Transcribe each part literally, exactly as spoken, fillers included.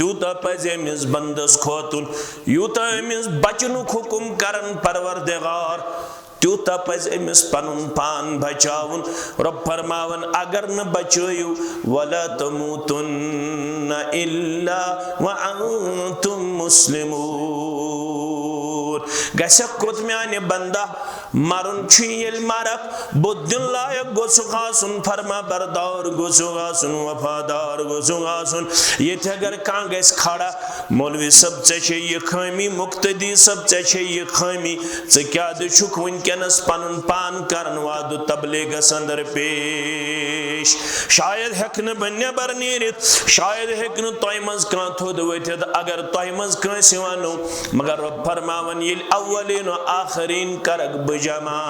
تیوٗتاہ پَزِ أمِس بنٛدَس کھوژُن، یوٗتاہ أمِس بچنُک حُکُم کرن پروردگار، تیوٗتاہ پَزِ أمِس پنُن پان بچاوُن۔ رۄب فرماوان، اگر نہٕ بچٲیِو، ولا تموتن الا وانتم مسلمون۔ گژھکھ کوٚت میانہِ بندہ؟ مرُن چھُ ییٚلہِ مرکھ، بُتھ دِنہٕ لایق گوٚژھُکھ آسُن، فرما بردار گوٚژھُکھ آسُن، وفادار گوٚژھُکھ آسُن۔ ییٚتہِ اگر کانٛہہ گژھِ کھڑا، مولوی صٲب، ژےٚ چھے یہِ خٲمی، مقتدی صٲب، ژےٚ چھے یہِ خٲمی، ژٕ کیٛاہ دِ چھُکھ وٕنکیٚنَس پَنُن پان کران وعدٕ تبلیغس اندر پیش؟ شاید ہیٚکہٕ نہٕ بہٕ نٮ۪بر نیٖرِتھ، شاید ہیٚکہٕ نہٕ تۄہہِ منٛز کانٛہہ تھوٚد ؤتھِتھ۔ اگر تۄہہِ منٛز کٲنٛسہِ وَنو، مگر رۄب فرماوان، ییٚلہِ اولین و آخرین کرکھ بہٕ جمع۔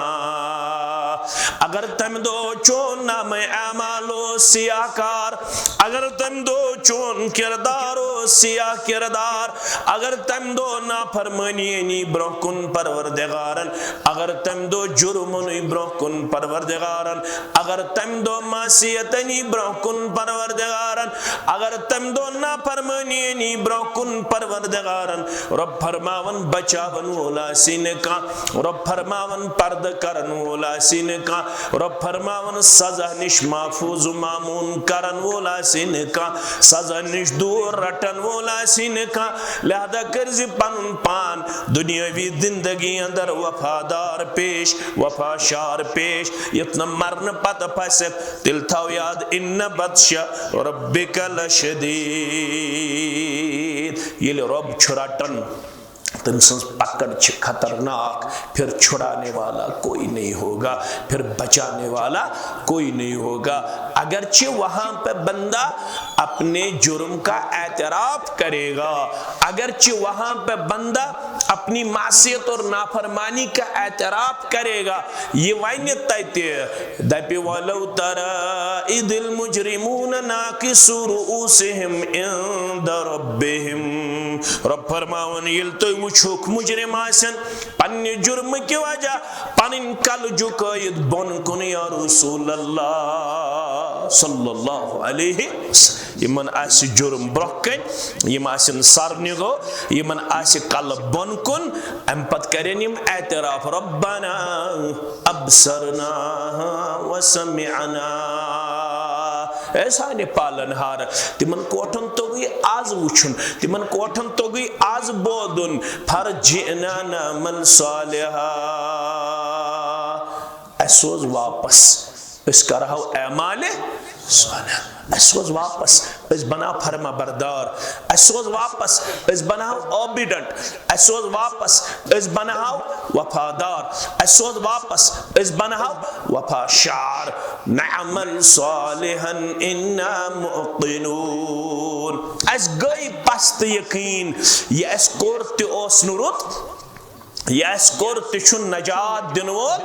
اگر تمہِ دۄہ چون نامہ اعمال اوس سیاہ کار، اگر تمہِ دۄہ چون کردار اوس سیاہ کردار، اگر تمہِ دۄہ نافرمٲنی أنی برونٛہہ کُن پروردگارن، اگر تمہِ دۄہ جُرم اوٚنُے برونٛہہ کُن پروردگارن، اگر تمہِ دۄہ معصیت أنی برونٛہہ کُن پروردگارن، اگر تمہِ دۄہ نافرمٲنی أنی برونٛہہ کُن پروردگارن، رۄب فرماوان، بچاون وول آسی نہٕ کانٛہہ، رۄب فرماوان، پردٕ کرن وول آسی نہٕ کانٛہہ، رۄب فرماوان، سزا نِش محفوظ و مامون کرن وول آسی نہٕ کانٛہہ، سزا نِش دوٗر رٹن وول آسی نہٕ کانٛہہ۔ لہذا کٔرزِ پنُن پان دُنیٲوی زندگی اندر وفادار پیش، وفا شار پیش، یُتھ نہٕ مرنہٕ پتہٕ پھسکھ۔ تیٚلہِ تھاو یاد، ان بطش ربک لشدید، ییٚلہِ رۄب چھُ رٹان، تٔمۍ سٕنٛز پکڑ چھِ خطرناک۔ پھر چھڑانے والا کوئی نہیں ہوگا، پھر بچانے والا کوئی نہیں ہوگا۔ اگرچہ وہاں پہ بندہ اپنے جرم کا اعتراف کرے گا، اگرچہ وہاں پہ بندہ اپنی معصیت اور نافرمانی کا اعتراف کرے گا، یہِ وَنہِ تَتہِ، دَپہِ، ولو ترى إذ المجرمون ناكسوا رؤوسهم عند ربهم۔ رۄب فرماوان، ییٚلہِ تُہۍ وٕچھوکھ مُجرِم آسن پننہِ جُرمہٕ کہِ وجہ پنٕنۍ کلہٕ جُکٲیِتھ بۄن کُن، یا رسول اللہ صلی اللہ علیہ وسلم، یِمن آسہِ جُرم برونٛہہ کنہِ، یِم آسن سر نِگو، یِمن آسہِ کلہٕ بۄن کُن، امہِ پتہٕ کرن یِم اعتراف، ربنا ابصرنا وسمعنا۔ اے سانہِ پالن ہار، تِمن کوٹھن توٚگُے آز وٕچھُن، تِمن کوٹھن توٚگُے آز بوزُن، فرجعنا نعمل صالحا۔ اسہِ سوز واپس، أسۍ کرہو اعمالِ صالح۔ اسہِ سوز واپس، أسۍ بناو فرما بردار۔ اسہِ سوز واپس، أسۍ بناو اوبیڈنٹ۔ اسہِ سوز واپس، أسۍ بناو وفادار۔ اسہِ سوز واپس، أسۍ بناو وفا شار۔ نعمل صالحا انا موقنون۔ اسہِ گٔے پست یقین، یہِ اسہِ کوٚر تہِ اوس نہٕ رُت، یہِ اَسہِ کوٚر تہِ چھُ نجات دِنہٕ وول۔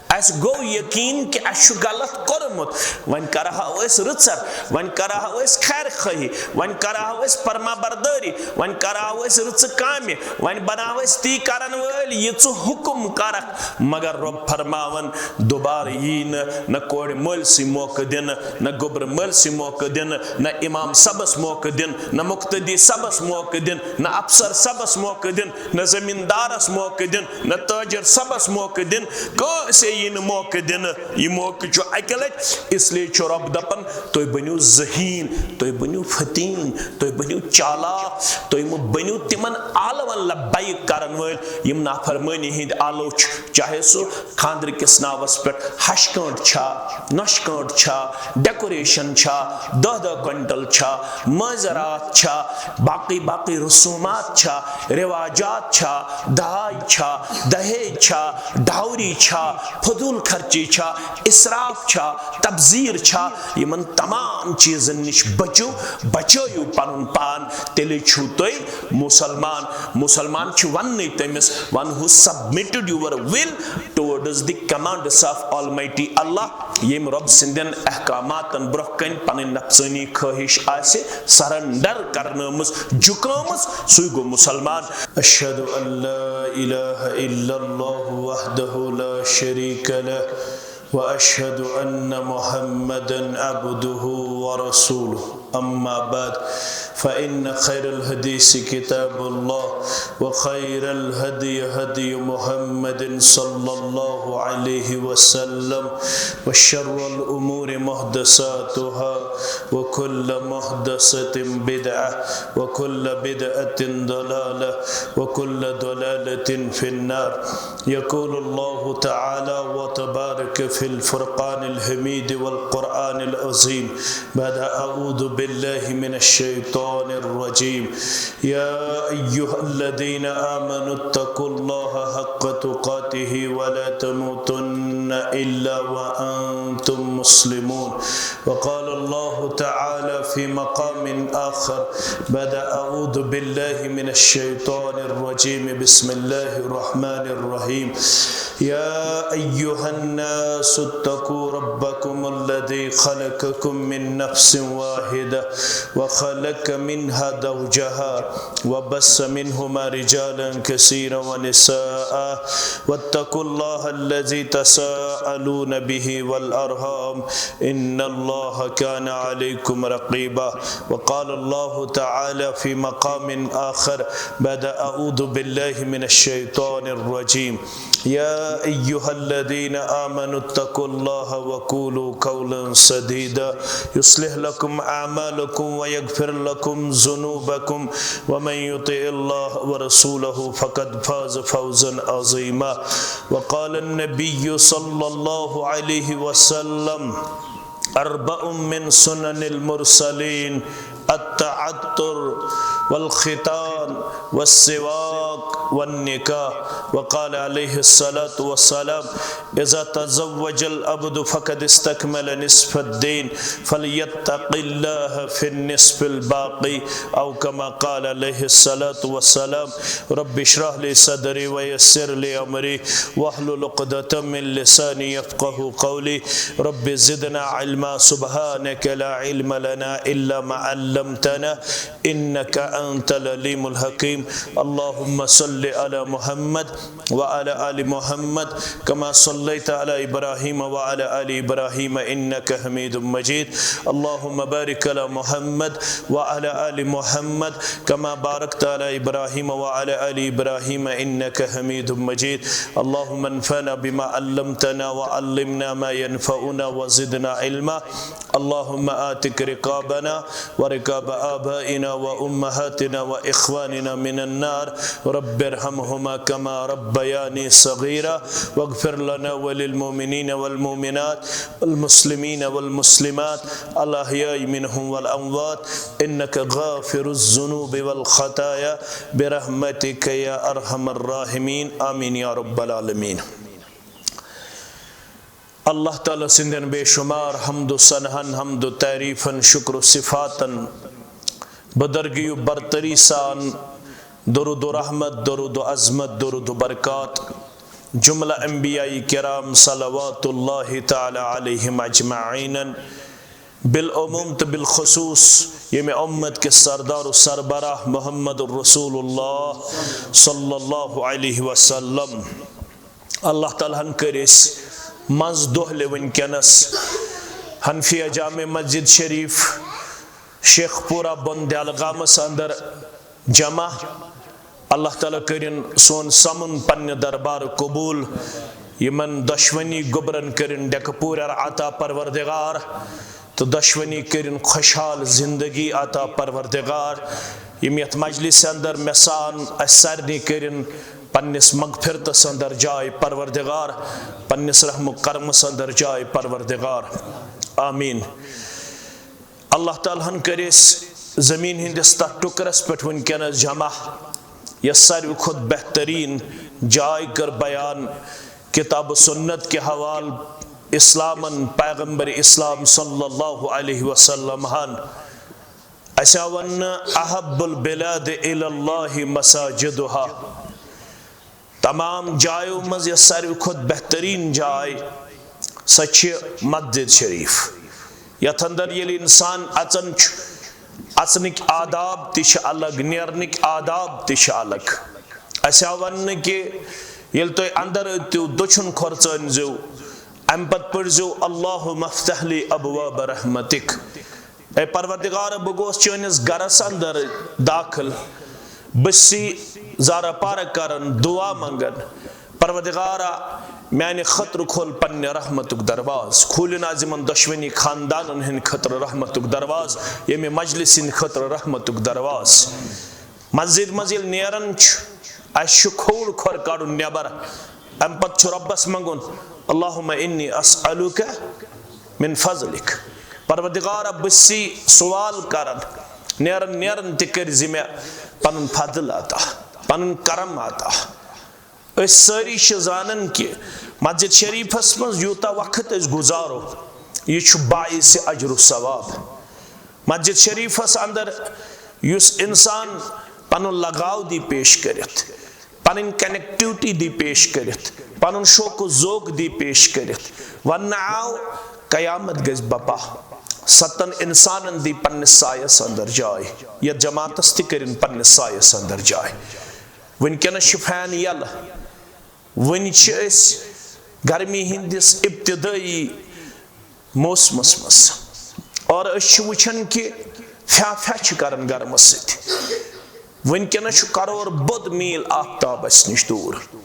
اَسہِ گوٚو یقین کہِ اَسہِ چھُ غلط کوٚرمُت۔ وۄنۍ کرہاو أسۍ رٕژر، وۄنۍ کرہاو أسۍ خیر خٲہی، وۄنۍ کرہاو أسۍ فرما بردٲری، وۄنۍ کرہاو أسۍ رٕژٕ کامہِ، وۄنۍ بناو أسۍ تی کرن وٲلۍ یہِ ژٕ حُکُم کرکھ۔ مگر رۄب فرماوان، دوبارٕ یی نہٕ، نہ کورِ مٲلۍ سٕے موقعہٕ دِنہٕ، نہ گوٚبرٕ مٲلۍ سٕے موقعہٕ دِنہٕ، نہ امام صٲبس موقعہٕ دِنہٕ، نہ مقتدی صٲبس موقعہٕ دِنہٕ، نہ افسر صٲبس موقعہٕ دِنہٕ، نہ زمیٖندارس موقعہٕ دِنہٕ، نہ تاجر صٲبس موقعہٕ دِنہٕ، کٲنٛسے یی نہٕ موقعہٕ دِنہٕ۔ یہِ موقعہٕ چھُ اکہِ لٹہِ، اس لیے چھُ رۄب دپان، تُہۍ بٔنِو ذہین، تُہۍ بٔنِو فتیٖن، تُہۍ بٔنِو چالاک، تُہۍ مہٕ بٔنِو تِمن آلون لبیک کرن وٲلۍ، یِم نافرمٲنی ہٕنٛدۍ آلو چھِ، چاہے سُہ خانٛدرٕ کِس ناوس پٮ۪ٹھ ہَشہِ کٲنٛٹھ چھا، نۄشہِ کٲنٛٹھ چھا، ڈیکوریشن چھا، دَہ دَہ کوینٹل چھا، معذرات چھا، باقٕے باقٕے رسومات چھا، رواجات چھا، داج چھا، دہیج چھا، ڈاوری چھا، فضول خرچی چھا، اسراف چھا، تبذیر چھا، یِمن تمام چیٖزن نِش بٔچِو، بچٲیِو پنُن پان، تیٚلے چھِو تُہۍ مُسلمان۔ مُسلمان چھُ وننٕے تٔمِس، one who submitted your will towards the commands of Almighty Allah، ییٚمۍ رۄب سٕنٛدٮ۪ن احکاماتن برٛونٛہہ کنہِ پنٕنۍ نفسٲنی خٲہِش آسہِ سرنڈر کرنٲومٕژ، جُکٲومٕژ، سُے گوٚو مُسلمان۔ أشهد أن لا إله إلا الله وحده لا شريك له، وأشهد أن محمدا عبده ورسوله۔ أما بعد، فإن خير الحديث كتاب الله، وخير الهدي هدي محمد صلى الله عليه وسلم، وشر الأمور محدثاتها، وكل محدثة بدعة، وكل بدعة ضلالة، وكل ضلالة في النار. يقول الله تعالى وتبارك في الفرقان الحميد والقرآن العظيم بعد أعوذ بالله من الشيطان الرجيم: يا أيها الذين آمنوا اتقوا الله حق تقاته ولا تموتن إلا وأنتم مسلمون. وقال الله تعالى في مقام آخر بعد أعوذ بالله من الشيطان الرجيم: بسم الله الرحمن الرحيم. يا أيها الناس اتقوا ربكم الذي خلقكم من نفس واحدة وخلق منها زوجها وبث منهما رجالا كثيرا ونساء واتقوا الله الذي تساءلون به والأرحام إن الله كان عليكم رقيبا. وقال الله تعالى في مقام آخر بعد أعوذ بالله من الشيطان الرجيم: يا أيها الذين آمنوا اتقوا الله وقولوا قولا سديدا يصلح لكم أعمالكم ويغفر لكم ذنوبكم ومن يطع الله ورسوله فقد فاز فوزا عظيما. وقال النبي صلى الله عليه وسلم: أربع من سنن المرسلين: التعطر والختان والسواك والنكاح. وقال عليه الصلاة والسلام: إذا تزوج العبد فقد استكمل نصف الدين، فليتق الله في النصف الباقي، أو كما قال عليه الصلاة والسلام. رب اشرح لي صدري ويسر لي أمري واحلل عقدة من لساني يفقهوا قولي. رب زدنا علما، سبحانك لا علم لنا إلا ما علمتنا، إنك أنت العليم الحكيم. اللهم صل على محمد وعلى آل محمد كما صليت على إبراهيم وعلى آل إبراهيم إنك حميد مجيد. اللهم بارك على محمد وعلى آل محمد كما باركت على إبراهيم وعلى آل إبراهيم إنك حميد مجيد. اللهم انفعنا بما علمتنا وعلمنا ما ينفعنا وزدنا علما. اللهم آتك رقابنا ورقاب آبائنا وأمهاتنا وإخواننا من النار. رب ارحمهما كما ربياني صغيرا. واغفر لنا وللمؤمنين والمؤمنات والمسلمين والمسلمات الأحياء منهم والأموات إنك غافر الذنوب والخطايا برحمتك يا أرحم الراحمين. آمين يا رب العالمين. اللہ تعالیٰ سٕنٛدٮ۪ن بے شمار حمد و ثناہن، حمد و تعریفن، شکر و صفاتن، بدرگی و برتری سان درود و رحمت، درود و عظمت، درود و برکات، جملہ انبیاء کرام صلوات اللہ تعالیٰ علیہم اجمعین، بالعموم تہٕ بالخصوص ییٚمہِ امت کِس سردار و سربراہ محمد رسول اللہ صلی اللہ علیہ وسلم۔ اللہ تعالیٰ ہن کٔرۍ أسۍ منٛز دۄہلہِ وٕنکیٚنس حنفیہ جامع مسجد شریف شیخ پورہ بۄن دہلگامس اندر جمع۔ اللہ تعالیٰ کٔرِن سون سمُن پننہِ دربار قبول۔ یِمن دۄشوٕنی گوٚبرن کٔرِن ڈیکہٕ پوٗرٮ۪ر عطا پروردگار، تہٕ دۄشوٕنی کٔرِن خۄشحال زندگی عطا پروردگار۔ یِم یتھ مجلسہِ اندر مےٚ سان اسہِ سارنٕے کٔرِن پننِس مغفرتس اندر جاے پروردگار، پننِس رحم و کرمس اندر جاے پروردگار۔ آمین۔ اللہ تعالیٰ ہن کٔرۍ أسۍ زمین ہٕنٛدِس تتھ ٹُکرس پٮ۪ٹھ وٕنکیٚنس جمع، یۄس ساروی کھۄتہٕ بہتریٖن جاے کٔر بیان کتاب و سنت کہِ حوالہٕ اسلامن، پیغمبر اسلام صلی اللہ علیہ وسلم ہن۔ اسہِ آو وننہٕ: احب البلاد الی اللہ مساجدہا۔ تمام جایو منٛز یۄس ساروی کھۄتہٕ بہتریٖن جاے، سۄ چھِ مسجد شریف۔ یتھ اندر ییٚلہِ انسان اژان چھُ، اژنٕکۍ آداب تہِ چھِ الگ، نیرنٕکۍ آداب تہِ چھِ الگ۔ اسہِ آو وننہٕ کہِ ییٚلہِ تُہۍ اندر أژِو، دٔچھُن کھۄر ژٲنۍ زیو، امہِ پتہٕ پٔرۍ زیو: اللہم افتح لی ابواب رحمتک۔ اے پروردگار، بہٕ گوس چٲنِس گرس اندر داخل، بہٕ چھُسے زارٕ پارٕ کران، دعا منگان، پروردگارا، میانہِ خٲطرٕ کھول پننہِ رحمتُک دروازٕ، کھوٗلِن از یِمن دۄشوٕنی خاندانن ہٕنٛدِ خٲطرٕ رحمتُک دروازٕ، ییٚمہِ مجلسہِ ہٕنٛدِ خٲطرٕ رحمتُک دروازٕ۔ مسجد منٛز ییٚلہِ نیران چھُ، اَسہِ چھُ کھووُر کھۄر کڑُن نٮ۪بر۔ اَمہِ پتہٕ چھُ رۄبس منٛگُن، اللہم انی اسألک من فضلک۔ پروردگارا، بہٕ چھُسے سوال کران، نیران نیران تہِ کٔرۍ زِ مےٚ پنُن فضل عطا، پنُن کرم عطا۔ أسۍ سٲری چھِ زانان کہِ مسجد شریفس منٛز یوٗتاہ وقت أسۍ گُزارو، یہِ چھُ باعث اجر و ثواب۔ مسجد شریفس اندر یُس انسان پنُن لگاو دی پیش کٔرِتھ، پنٕنۍ کنیکٹیوٹی دی پیش کٔرِتھ، پنُن شوق و ذوق دی پیش کٔرِتھ، وننہٕ آو، قیامت گژھِ بپا، ستن انسانن دی پننِس سایس اندر جاے، یتھ جماعتس تہِ کٔرِن پننِس سایس اندر جاے۔ وٕنکیٚنس چھِ فین یلہٕ، وٕنہِ چھِ أسۍ گرمی ہٕنٛدِس ابتدٲیی موسمس منٛز، اور أسۍ چھِ وٕچھان کہِ پھیٛا پھیٛا چھِ کران گرمس سۭتۍ۔ وٕنکیٚنس چھُ کرور بوٚد میٖل آفتاب اسہِ نِش دوٗر،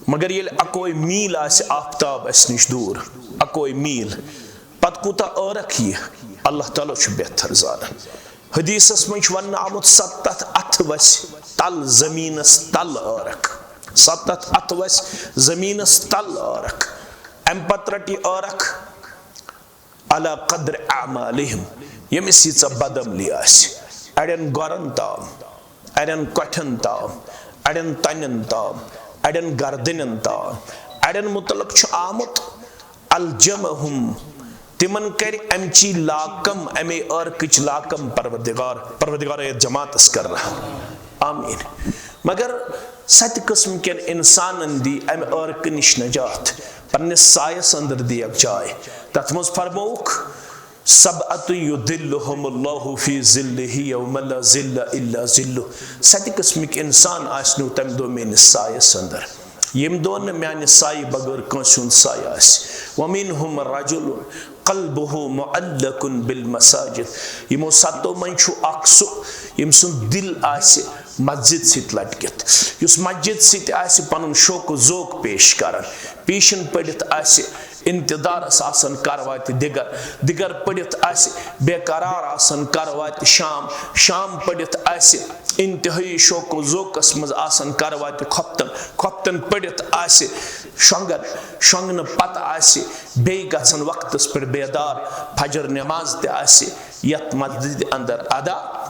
مگر ییٚلہِ اکوے میٖل آسہِ آفتاب اسہِ نِش دوٗر، اکوے میٖل، پتہٕ کوٗتاہ عٲرق یِیہِ، اللہ تعالیٰ چھُ بہتر زانان۔ حدیثس منٛز چھُ وننہٕ آمُت، ستتھ اتھٕ وسہِ تل زمینس تل عٲرق، ستتھ اتھٕ وسہِ زمینس تل عٲرق۔ امہِ پتہٕ رٹہِ عٲرق علی قدر اعمالہم، ییٚمِس ییٖژاہ بدعملی آسہِ، اڑٮ۪ن گۄرن تام، اڑٮ۪ن کۄٹھٮ۪ن تام، اڑٮ۪ن تنٮ۪ن تام، اڑٮ۪ن گردنٮ۪ن تام، اڑٮ۪ن متعلق چھُ آمُت، الجمہم، تِمن کرِ امچی لاکم، امے عٲرقٕچ لاکم پروردگار، پروردگار یتھ جماعتس کر رحم۔ آمین۔ مگر ستہِ قسم کٮ۪ن انسانن دی امہِ عٲرقہٕ نِش نجات، پننِس سایس اندر دِیکھ جاے۔ تتھ منٛز فرمووُکھ، سبعة یظلهم اللہ فی ظلہ یوم لا ظل الا ظلہ۔ ستہِ قسمٕکۍ انسان آسنو تمہِ دۄہ میٲنِس سایس اندر، ییٚمہِ دۄہ نہٕ میانہِ سایہِ بغٲر کٲنٛسہِ ہُنٛد سایہِ آسہِ۔ ومنهم رجل قلبه معلق بالمساجد۔ یِمو ستو منٛز چھُ اکھ سُہ، ییٚمۍ سُنٛد دِل آسہِ مسجد سۭتۍ لٹکِتھ، یُس مسجد سۭتۍ آسہِ پنُن شوق و ذوق پیش کران، پیشن پٔرِتھ آسہِ انتظارس آسان کر واتہِ دِگر، دِگر پٔرِتھ آسہِ بے قرار آسان کر واتہِ شام، شام پٔرِتھ آسہِ انتہٲیی شوق و ذوقس منٛز آسان کر واتہِ خۄفتن، خۄفتن پٔرِتھ آسہِ شۄنٛگان، شۄنٛگنہٕ پتہٕ آسہِ بیٚیہِ گژھان وقتس پٮ۪ٹھ بیدار، فجر نماز تہِ آسہِ یتھ مسجد اندر ادا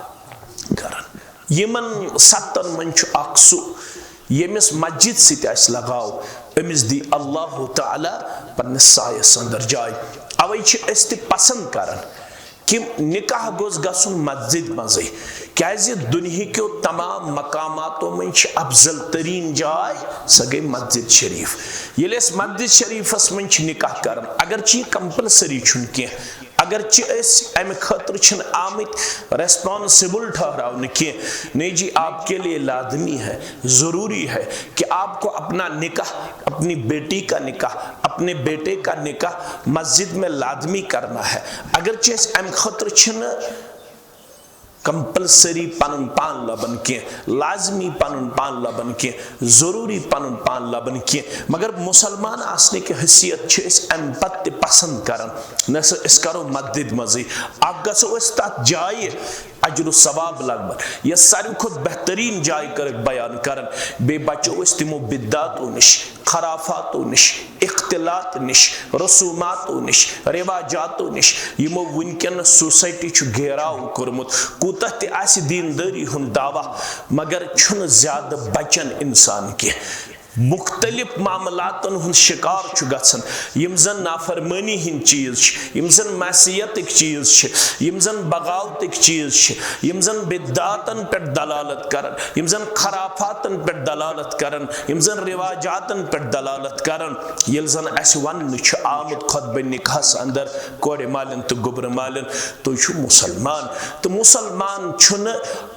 کران۔ یِمن ستن منٛز چھُ اکھ سُہ، ییٚمِس مسجد سۭتۍ آسہِ لگاو، أمِس دی اللہ تعالیٰ پننِس سایس اندر جاے۔ اوے چھِ أسۍ تہِ پسند کران کہِ نکاح گوٚژھ گژھُن مسجد منٛزٕے، کیازِ دُنہِکیو تمام مقاماتو منٛز چھِ افضل ترین جاے، سۄ گٔے مسجد شریف۔ ییٚلہِ أسۍ مسجد شریفس منٛز چھِ نکاح کران، اگرچہ یہِ کمپلسری چھُنہٕ کینٛہہ، اگرچہ أسۍ امہِ خٲطرٕ چھِنہٕ آمٕتۍ ریسپانسبل ٹھہراونہٕ کینٛہہ، نہیں جی، آپ کے لیے لازمی ہے، ضروری ہے کہ آپ کو اپنا نکاح، اپنی بیٹی کا نکاح، اپنے بیٹے کا نکاح مسجد میں لازمی کرنا ہے۔ اگرچہ أسۍ امہِ خٲطرٕ چھِنہٕ کمپلسری پنُن پان لبان کینٛہہ، لازمی پنُن پان لبان کینٛہہ، ضروری پنُن پان لبان کینٛہہ، مگر مسلمان آسنٕکۍ حیثیت چھِ أسۍ امہِ پتہٕ تہِ پسند کران، نہ سا أسۍ کرو مسجد منٛزٕے، اکھ گژھو أسۍ تتھ جایہِ اجر و ثواب لبنہِ، یۄس ساروی کھۄتہٕ بہترین جاے کٔرٕکھ بیان کران، بیٚیہِ بچو أسۍ تِمو بدعاتو نِش، خرافاتو نِش، اختلاط نِش، رسوماتو نِش، رواجاتو نِش، یِمو وٕنکیٚنس سوسایٹی چھُ گھیراو کوٚرمُت۔ کوٗتاہ تہِ آسہِ دیندٲری ہُنٛد دعویٰ، مگر چھُنہٕ زیادٕ بچان انسان کینٛہہ۔ مختلف معاملاتن ہُنٛد شکار چھُ گژھان، یِم زن نافرمٲنی ہٕنٛدۍ چیٖز چھِ، یِم زن معصیتٕکۍ چیٖز چھِ، یِم زن بغاوتٕکۍ چیٖز چھِ، یِم زن بدعاتن پٮ۪ٹھ دلالت کران، یِم زن خرافاتن پٮ۪ٹھ دلالت کران، یِم زن رواجاتن پٮ۪ٹھ دلالت کران۔ ییٚلہِ زن اسہِ وننہٕ چھُ آمُت خطبہ نکاحس اندر کورِ مالٮ۪ن تہٕ گوٚبرٕ مالٮ۪ن، تُہۍ چھِو مسلمان، تہٕ مسلمان چھُنہٕ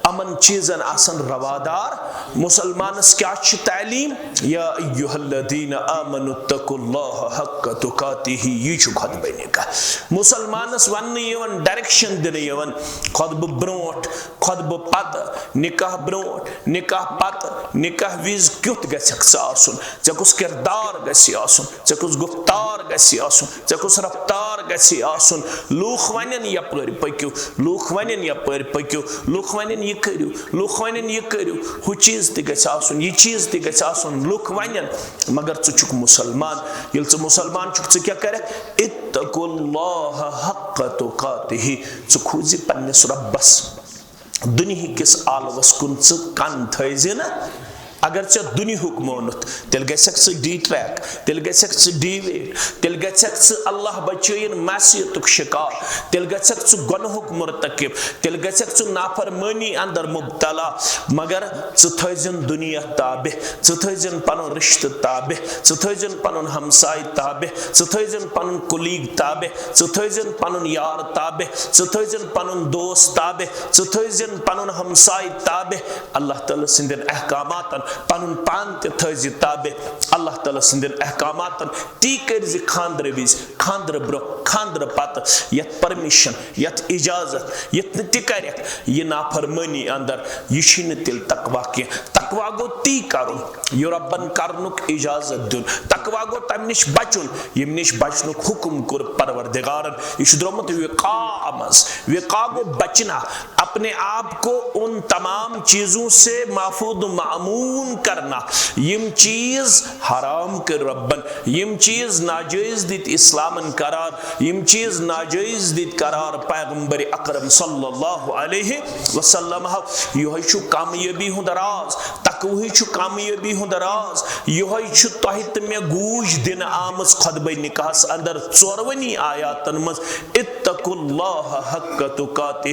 یِمن چیٖزن آسن روادار۔ مسلمانس کیٛاہ چھِ تعلیٖم؟ یا ایھا الذین آمنوا اتقوا اللہ حق تقاتہ، یہِ چھُ خطبہ نکاح۔ مسلمانس وننہٕ یِوان، ڈائریکشن دِنہٕ یِوان، خطبہٕ برونٛٹھ، خطبہٕ پتہٕ، نکاح برونٛٹھ، نکاح پتہٕ، نکاح وِزِ کیُتھ گژھکھ ژٕ آسُن، ژےٚ کُس کردار گژھِ آسُن، ژےٚ کُس گفتار گژھِ آسُن، ژےٚ کُس رفتار گژھِ آسُن۔ لوٗکھ ونن یپٲرۍ پٔکِو، لوٗکھ ونن یپٲرۍ پٔکِو، لوٗکھ ونن یہِ کٔرِو، لوٗکھ ونن یہِ کٔرِو، ہُہ چیٖز تہِ گژھِ آسُن، یہِ چیٖز تہِ گژھِ آسُن، لوٗکھ ونن، مگر ژٕ چھُکھ مسلمان۔ ییٚلہِ ژٕ مسلمان چھُکھ، ژٕ کیٛاہ کرکھ؟ اتقوا اللہ حق تقاتہ، ژٕ کھوٗژ زِ پننِس رۄبس۔ دُنہِکِس عالمس کُن ژٕ کن تھٲوزِ نہٕ۔ اگر ژےٚ دُنیہُک مونُتھ، تیٚلہِ گژھکھ ژٕ ڈی ٹریک، تیٚلہِ گژھکھ ژٕ ڈی ویٹ، تیٚلہِ گژھکھ ژٕ اللہ بچٲیِن معصیتُک شکار، تیٚلہِ گژھکھ ژٕ گۄنہُک مرتکب، تیٚلہِ گژھکھ ژٕ نافرمٲنی اندر مبتلا۔ مگر ژٕ تھٲوزِن دُنیا تابع، ژٕ تھٲوزِن پنُن رشتہٕ تابع، ژٕ تھٲوزِن پنُن ہمساے تابع، ژٕ تھٲوزِن پنُن کلیگ تابع، ژٕ تھٲوزِن پنُن یار تابع، ژٕ تھٲوزِن پنُن دوست تابع، ژٕ تھٲوزِن پنُن ہمساے تابع۔ اللہ تعالیٰ سٕنٛدٮ۪ن احکاماتن پنُن پان تہِ تھٲوزِ تابع۔ اللہ تعالیٰ سٕنٛدٮ۪ن احکاماتن تی کٔرزِ خانٛدرٕ وِزِ، خانٛدرٕ برونٛہہ، خانٛدرٕ پتہٕ، یتھ پرمیشن، یتھ اجازت، یتھ نہٕ تہِ کرکھ، یہِ نافرمٲنی اندر، یہِ چھُے نہٕ تیٚلہِ تقویٰ کینٛہہ۔ تقویٰ گوٚو تی کرُن، یہِ رۄبن کرنُک اجازت دیُن۔ تقویٰ گوٚو تمہِ نِش بچُن، ییٚمہِ نِش بچنُک حکم کوٚر پروردگارن۔ یہِ چھُ درٛامُت وقاء منٛز۔ وقاء گوٚو بچنا، اپنے آپ کو ان تمام چیزوں سے محفوظ و مأمون کرنا۔ یِم چیٖز حرام کٔرۍ رۄبن، یِم چیٖز ناجٲیز دِتۍ اسلامن قرار، یِم چیٖز ناجٲیز دِتۍ قرار پیغمبر اکرم صلی اللہ علیہ وسلم۔ یِہوٚے چھُ کامیٲبی ہُنٛد راز، تقوہٕے چھُ کامیٲبی ہُنٛد راز۔ یِہوٚے چھُ تۄہہِ تہٕ مےٚ گوٗج دِنہٕ آمٕژ خطبہ نکاحس اندر ژورؤنی آیاتن منٛز، اتقوا اللہ حق تقاتہ،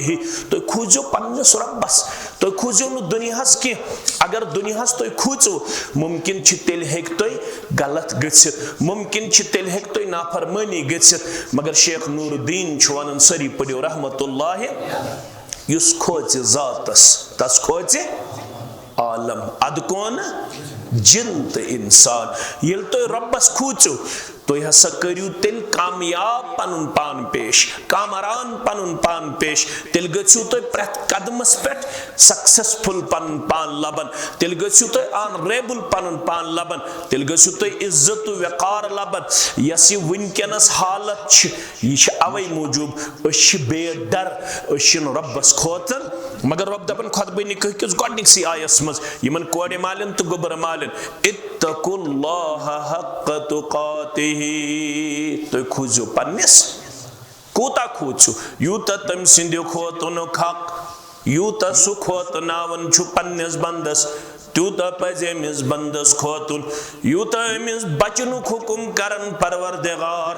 تُہۍ کھوٗژِو پننِس رۄبس، تُہۍ کھوٗژِو نہٕ دُنیاہس کینٛہہ۔ اگر دُنیاہس تُہۍ کھوٗژِو، ممکن چھُ تیٚلہِ ہیٚکہِ تۄہہِ غلط گٔژھِتھ، ممکن چھُ تیٚلہِ ہیٚکہِ تۄہہِ نافرمٲنی گٔژھِتھ۔ مگر شیخ نور الدین چھُ ونان، سٲری پٔرِو رحمت اللہ، یُس کھوژِ ذاتس، تس کھوژِ عالم، ادٕ کون؟ جن تہٕ انسان۔ ییٚلہِ تُہۍ رۄبس کھوٗژِو، تُہۍ ہسا کٔرِو تیٚلہِ کامیاب پنُن پان پیش، کامران پنُن پان پیش۔ تیٚلہِ گٔژھِو تُہۍ پرٛٮ۪تھ قدمس پٮ۪ٹھ سکسیسفل پنُن پان لبن۔ تیٚلہِ گٔژھِو تُہۍ آنریبل پنُن پان لبن۔ تیٚلہِ گٔژھِو تُہۍ عزت و وقار لبن۔ یۄس یہِ وٕنکیٚنس حالت چھِ، یہِ چھِ اوے موٗجوٗب، أسۍ چھِ بے ڈر، أسۍ چھِنہٕ رۄبس کھوژان۔ مگر رۄب دپان خطبہ نکاح کِس گۄڈنِکسٕے آیس منٛز یِمن کورِ مالٮ۪ن تہٕ گوٚبرٕ مالٮ۪ن، اتقوا اللہ حق تقاتہ، تُہۍ کھوٗژِو پننِس، کوٗتاہ کھوٗژِو، یوٗتاہ تٔمۍ سٕنٛدِ کھوژنُک حق، یوٗتاہ سُہ کھوژناوان چھُ پننِس بندس، تیوٗتاہ پزِ أمِس بندس کھوژُن، یوٗتاہ أمِس بچنُک حکم کرن پروردگار،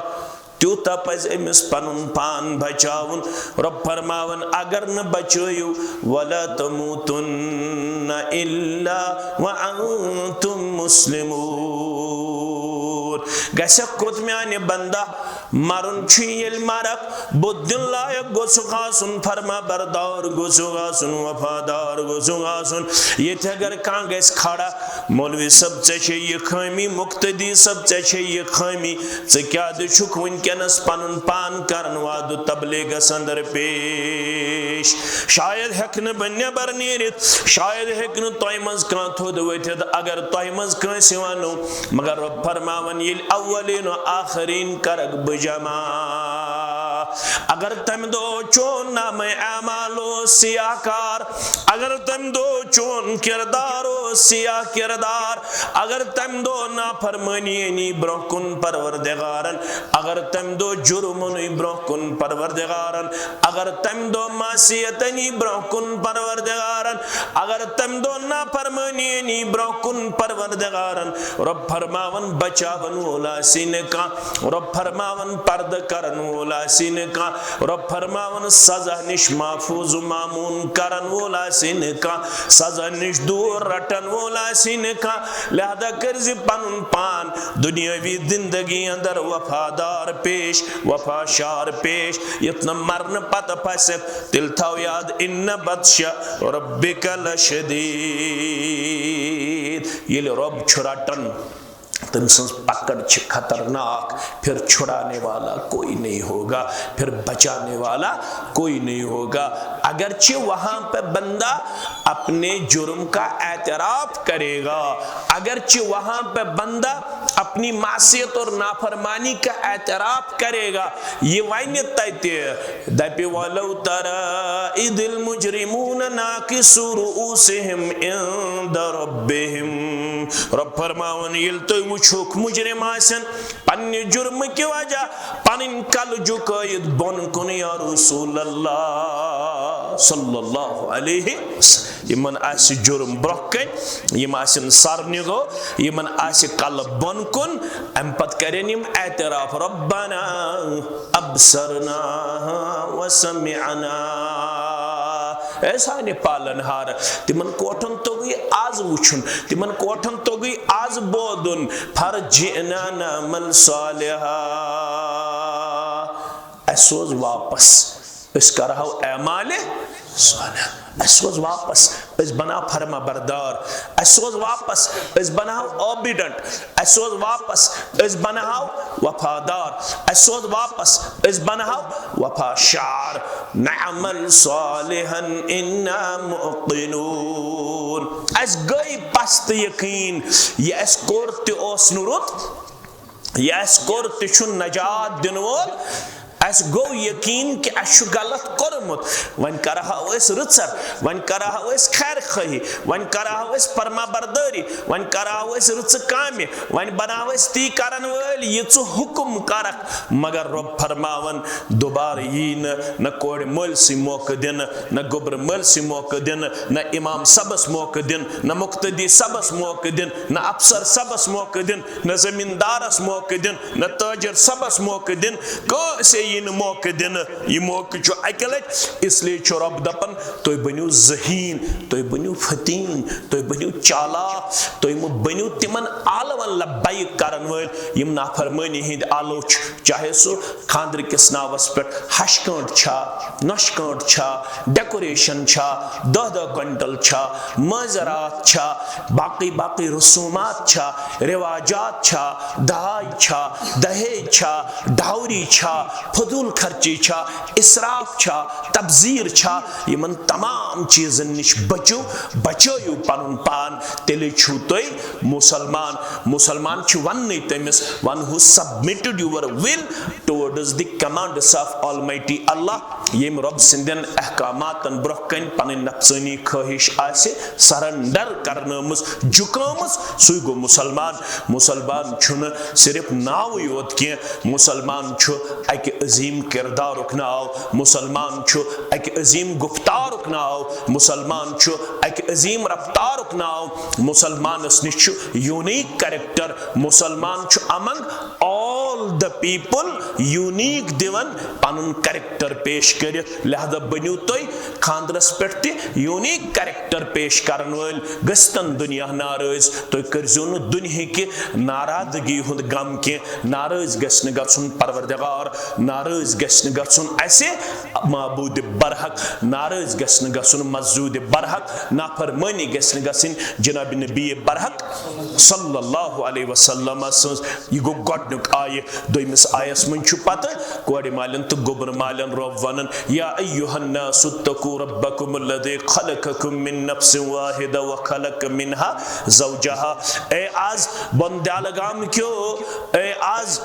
تیوٗتاہ پزِ أمِس پنُن پان بچاوُن۔ رۄب فرماوان، اگر نہٕ بچٲیِو، ولا تموتن الا وانتم مسلمون۔ گژھکھ کوٚت میانہِ بندہ؟ مرُن چھُ ییٚلہِ مرکھ، بُتھ دیُن لایق گوٚژھُکھ آسُن، فرما بردار گوٚژھُکھ آسُن، وفادار گوٚژھُکھ آسُن۔ ییٚتہِ اگر کانٛہہ گژھِ کھڑا، مولوی صٲب، ژےٚ چھے یہِ خٲمی، مقتدی صٲب، ژےٚ چھے یہِ خٲمی، ژٕ کیٛازِ چھُکھ وٕنکیٚنس پنُن پان کران وعدٕ تبلیغس اندر پیش؟ شاید ہیٚکہٕ نہٕ بہٕ نٮ۪بر نیٖرِتھ، شاید ہیٚکہِ نہٕ تۄہہِ منٛز کانٛہہ تھوٚد ؤتھِتھ، اگر تۄہہِ منٛز کٲنٛسہِ ونو، مگر رۄب فرماوان، ییٚلہِ اولین و آخرین کرکھ بہٕ جمع۔ اگر تمہِ دۄہ چون نامہ اعمال اوس سیاہ کار، اگر تمہِ دۄہ چون کردار اوس سیاہ کردار، اگر تمہِ دۄہ نافرمٲنی أنی برونٛہہ کُن پروردگارن، اگر تمہِ دۄہ جُرم اوٚنُے برونٛہہ کُن پروردگارن، اگر تمہِ دۄہ معصیت أنی برونٛہہ کُن پروردگارن، اگر تمہِ دۄہ نافرمٲنی أنی برونٛہہ کُن پروردگارن، رۄب فرماوان بچاون وول آسی نہٕ کانٛہہ، رۄب فرماوان پردٕ کرن وول آسی نہٕ کانٛہہ، رۄب فرماوان سزا نِش محفوظ و مامون کرن وول آسی نہٕ کانٛہہ، سزا نِش دوٗر رٹن وول آسی نہٕ کانٛہہ، لہذا کٔرۍ زِ پنُن پان دُنیٲوی زندگی اندر وفادار پیش، وفا شار پیش، یُتھ نہٕ مرنہٕ پتہٕ پھسکھ۔ تیٚلہِ تھاو یاد، ان بطش ربک لشدید، ییٚلہِ رۄب چھُ رٹان، تٔمۍ سٕنٛز پکڑ چھِ خطرناک۔ پھر چھڑانے والا کوئی نہیں ہوگا، پھر بچانے والا کوئی نہیں ہوگا۔ اگرچہ وہاں پہ بندہ اپنے جرم کا اعتراف کرے گا، اگرچہ وہاں پہ بندہ اپنی معصیت اور نافرمانی کا اعتراف کرے گا، یہ ونہِ تتہِ، دپہِ، ولو تری اذ المجرمون ناکسو رؤوسہم عند ربہم۔ رب فرماوان، ییٚلہِ تُہۍ وٕچھوکھ مجرم آسن پننہِ جرمہٕ کہِ وجہ پنٕنۍ کلہٕ جُکٲیِتھ بۄن کُن، یا رسول اللہ صلی اللہ علیہ وسلم، یِمن آسہِ جرم برونٛہہ کنہِ، یِم آسن سر نِگو، یِمن آسہِ کلہٕ بۄن کُن، امہِ پتہٕ کرن یِم اعتراف، ربنا ابصرنا وسمعنا۔ اے سانہِ پالن ہار، تِمن کوٹھن توٚگُے آز وٕچھُن، تِمن کوٹھن توٚگُے آز بوزُن، فرجعنا نعمل صالحا۔ اسہِ سوز واپس، أسۍ کرہو اعمالِ صالح۔ اسہِ سوز واپس، أسۍ بناو فرما بردار۔ اسہِ سوز واپس، أسۍ بناو اوبیڈنٹ۔ اسہِ سوز واپس، أسۍ بناو وفادار۔ اسہِ سوز واپس، أسۍ بناو وفا شار۔ نعمل صالحا انا موقنون۔ اسہِ گٔے پست یقین، یہِ اسہِ کوٚر تہِ اوس نہٕ رُت، یہِ اسہِ کوٚر تہِ چھُ نجات دِنہٕ وول۔ اسہِ گوٚو یقین کہِ اسہِ چھُ غلط کوٚرمُت۔ وۄنۍ کرہو أسۍ رٕژر، وۄنۍ کرہو أسۍ خیر خواہی، وۄنۍ کرہو أسۍ فرما بردٲری، وۄنۍ کرہو أسۍ رٕژٕ کامہِ، وۄنۍ بناو أسۍ تی کرن وٲلۍ یہِ ژٕ حُکم کرکھ۔ مگر رۄب فرماوان، دوبارٕ یی نہٕ، نہ کورِ مٲلۍ سٕے موقعہٕ دِنہٕ، نہ گوٚبرٕ مٲلۍ سٕے موقعہٕ دِنہٕ، نہ امام صٲبس موقعہٕ دِنہٕ، نہ مقتدی صٲبس موقعہٕ دِنہٕ، نہ افسر صٲبس موقعہٕ دِنہٕ، نہ زمیٖندارس موقعہٕ دِنہٕ، نہ تاجر صٲبس موقعہٕ دِنہٕ، کٲنٛسے یی نہٕ موقعہٕ دِنہٕ۔ یہِ موقعہٕ چھُ اکہِ لٹہِ، اس لیے چھُ رۄب دپان، تُہۍ بٔنِو ذہین، تُہۍ بٔنِو فتیٖن، تُہۍ بٔنِو چالاک، تُہۍ مہٕ بٔنِو تِمن آلون لبیک کرن وٲلۍ یِم نافرمٲنی ہٕنٛدۍ آلو چھِ، چاہے سُہ خانٛدرٕ کِس ناوس پٮ۪ٹھ ہشہِ کٲنٛٹھ چھا، نۄشہِ کٲنٛٹھ چھا، ڈیکوریشن چھا، دَہ دَہ کوینٹل چھا، معذرات چھا، باقٕے باقٕے رسومات چھا، رواجات چھا، داج چھا، دہیج چھا، ڈاوری چھا، فضول خرچی چھا، اسراف چھا، تبذیر چھا، یِمن تمام چیزن نِش بچو، بچٲیِو پنُن پان، تیٚلے چھِو تُہۍ مسلمان۔ مسلمان چھُ وننٕے تٔمِس، one who submitted your will towards the commands of Almighty Allah، ییٚمۍ رۄب سٕنٛدٮ۪ن احکاماتن برٛونٛہہ کنہِ پنٕنۍ نفسٲنی خٲہِش آسہِ سرنڈر کرنٲومٕژ، جُکٲومٕژ، سُے گوٚو مسلمان۔ مسلمان چھُنہٕ صرف ناوٕے یوت کینٛہہ، مسلمان چھُ اکہِ عظیٖم کردارُک ناو، مسلمان چھُ اکہِ عظیٖم گفتارُک ناو، مسلمان چھُ اکہِ عظیٖم رفتارُک ناو۔ مسلمانس نِش چھُ unique character۔ مسلمان چھُ among all the people unique دِوان پنُن character پیش کٔرِتھ۔ لہذا بٔنِو تُہۍ خانٛدرس پٮ۪ٹھ تہِ unique character پیش کرن وٲلۍ، گٔژھتن دُنیا ناراض۔ تُہۍ کٔرزیو نہٕ دُنہِکہِ ناراضگی ہُنٛد غم کینٛہہ، ناراض گژھِ نہٕ گژھُن پروردگار، ناراض گژھِ نہٕ گژھُن اسہِ معبوٗدِ برحق، ناراض گژھِ نہٕ گژھُن مسجوٗدِ برحق، نافرمٲنی گژھِ نہٕ گژھٕنۍ جناب نبی برحق صلی اللہ علیہ وسلم سٕنٛز۔ یہِ گوٚو گۄڈٕنیُک آیہِ۔ دوٚیمِس آیس منٛز چھُ پتہٕ کورِ مالٮ۪ن تہٕ گوٚبرٕ مالٮ۪ن رۄب ونان، یا ایھا الناس اتقوا ربکم الذی خلقکم من نفس واحدہ وخلق منها زوجها۔ اے از بۄن دالہٕ گام کیو، اے از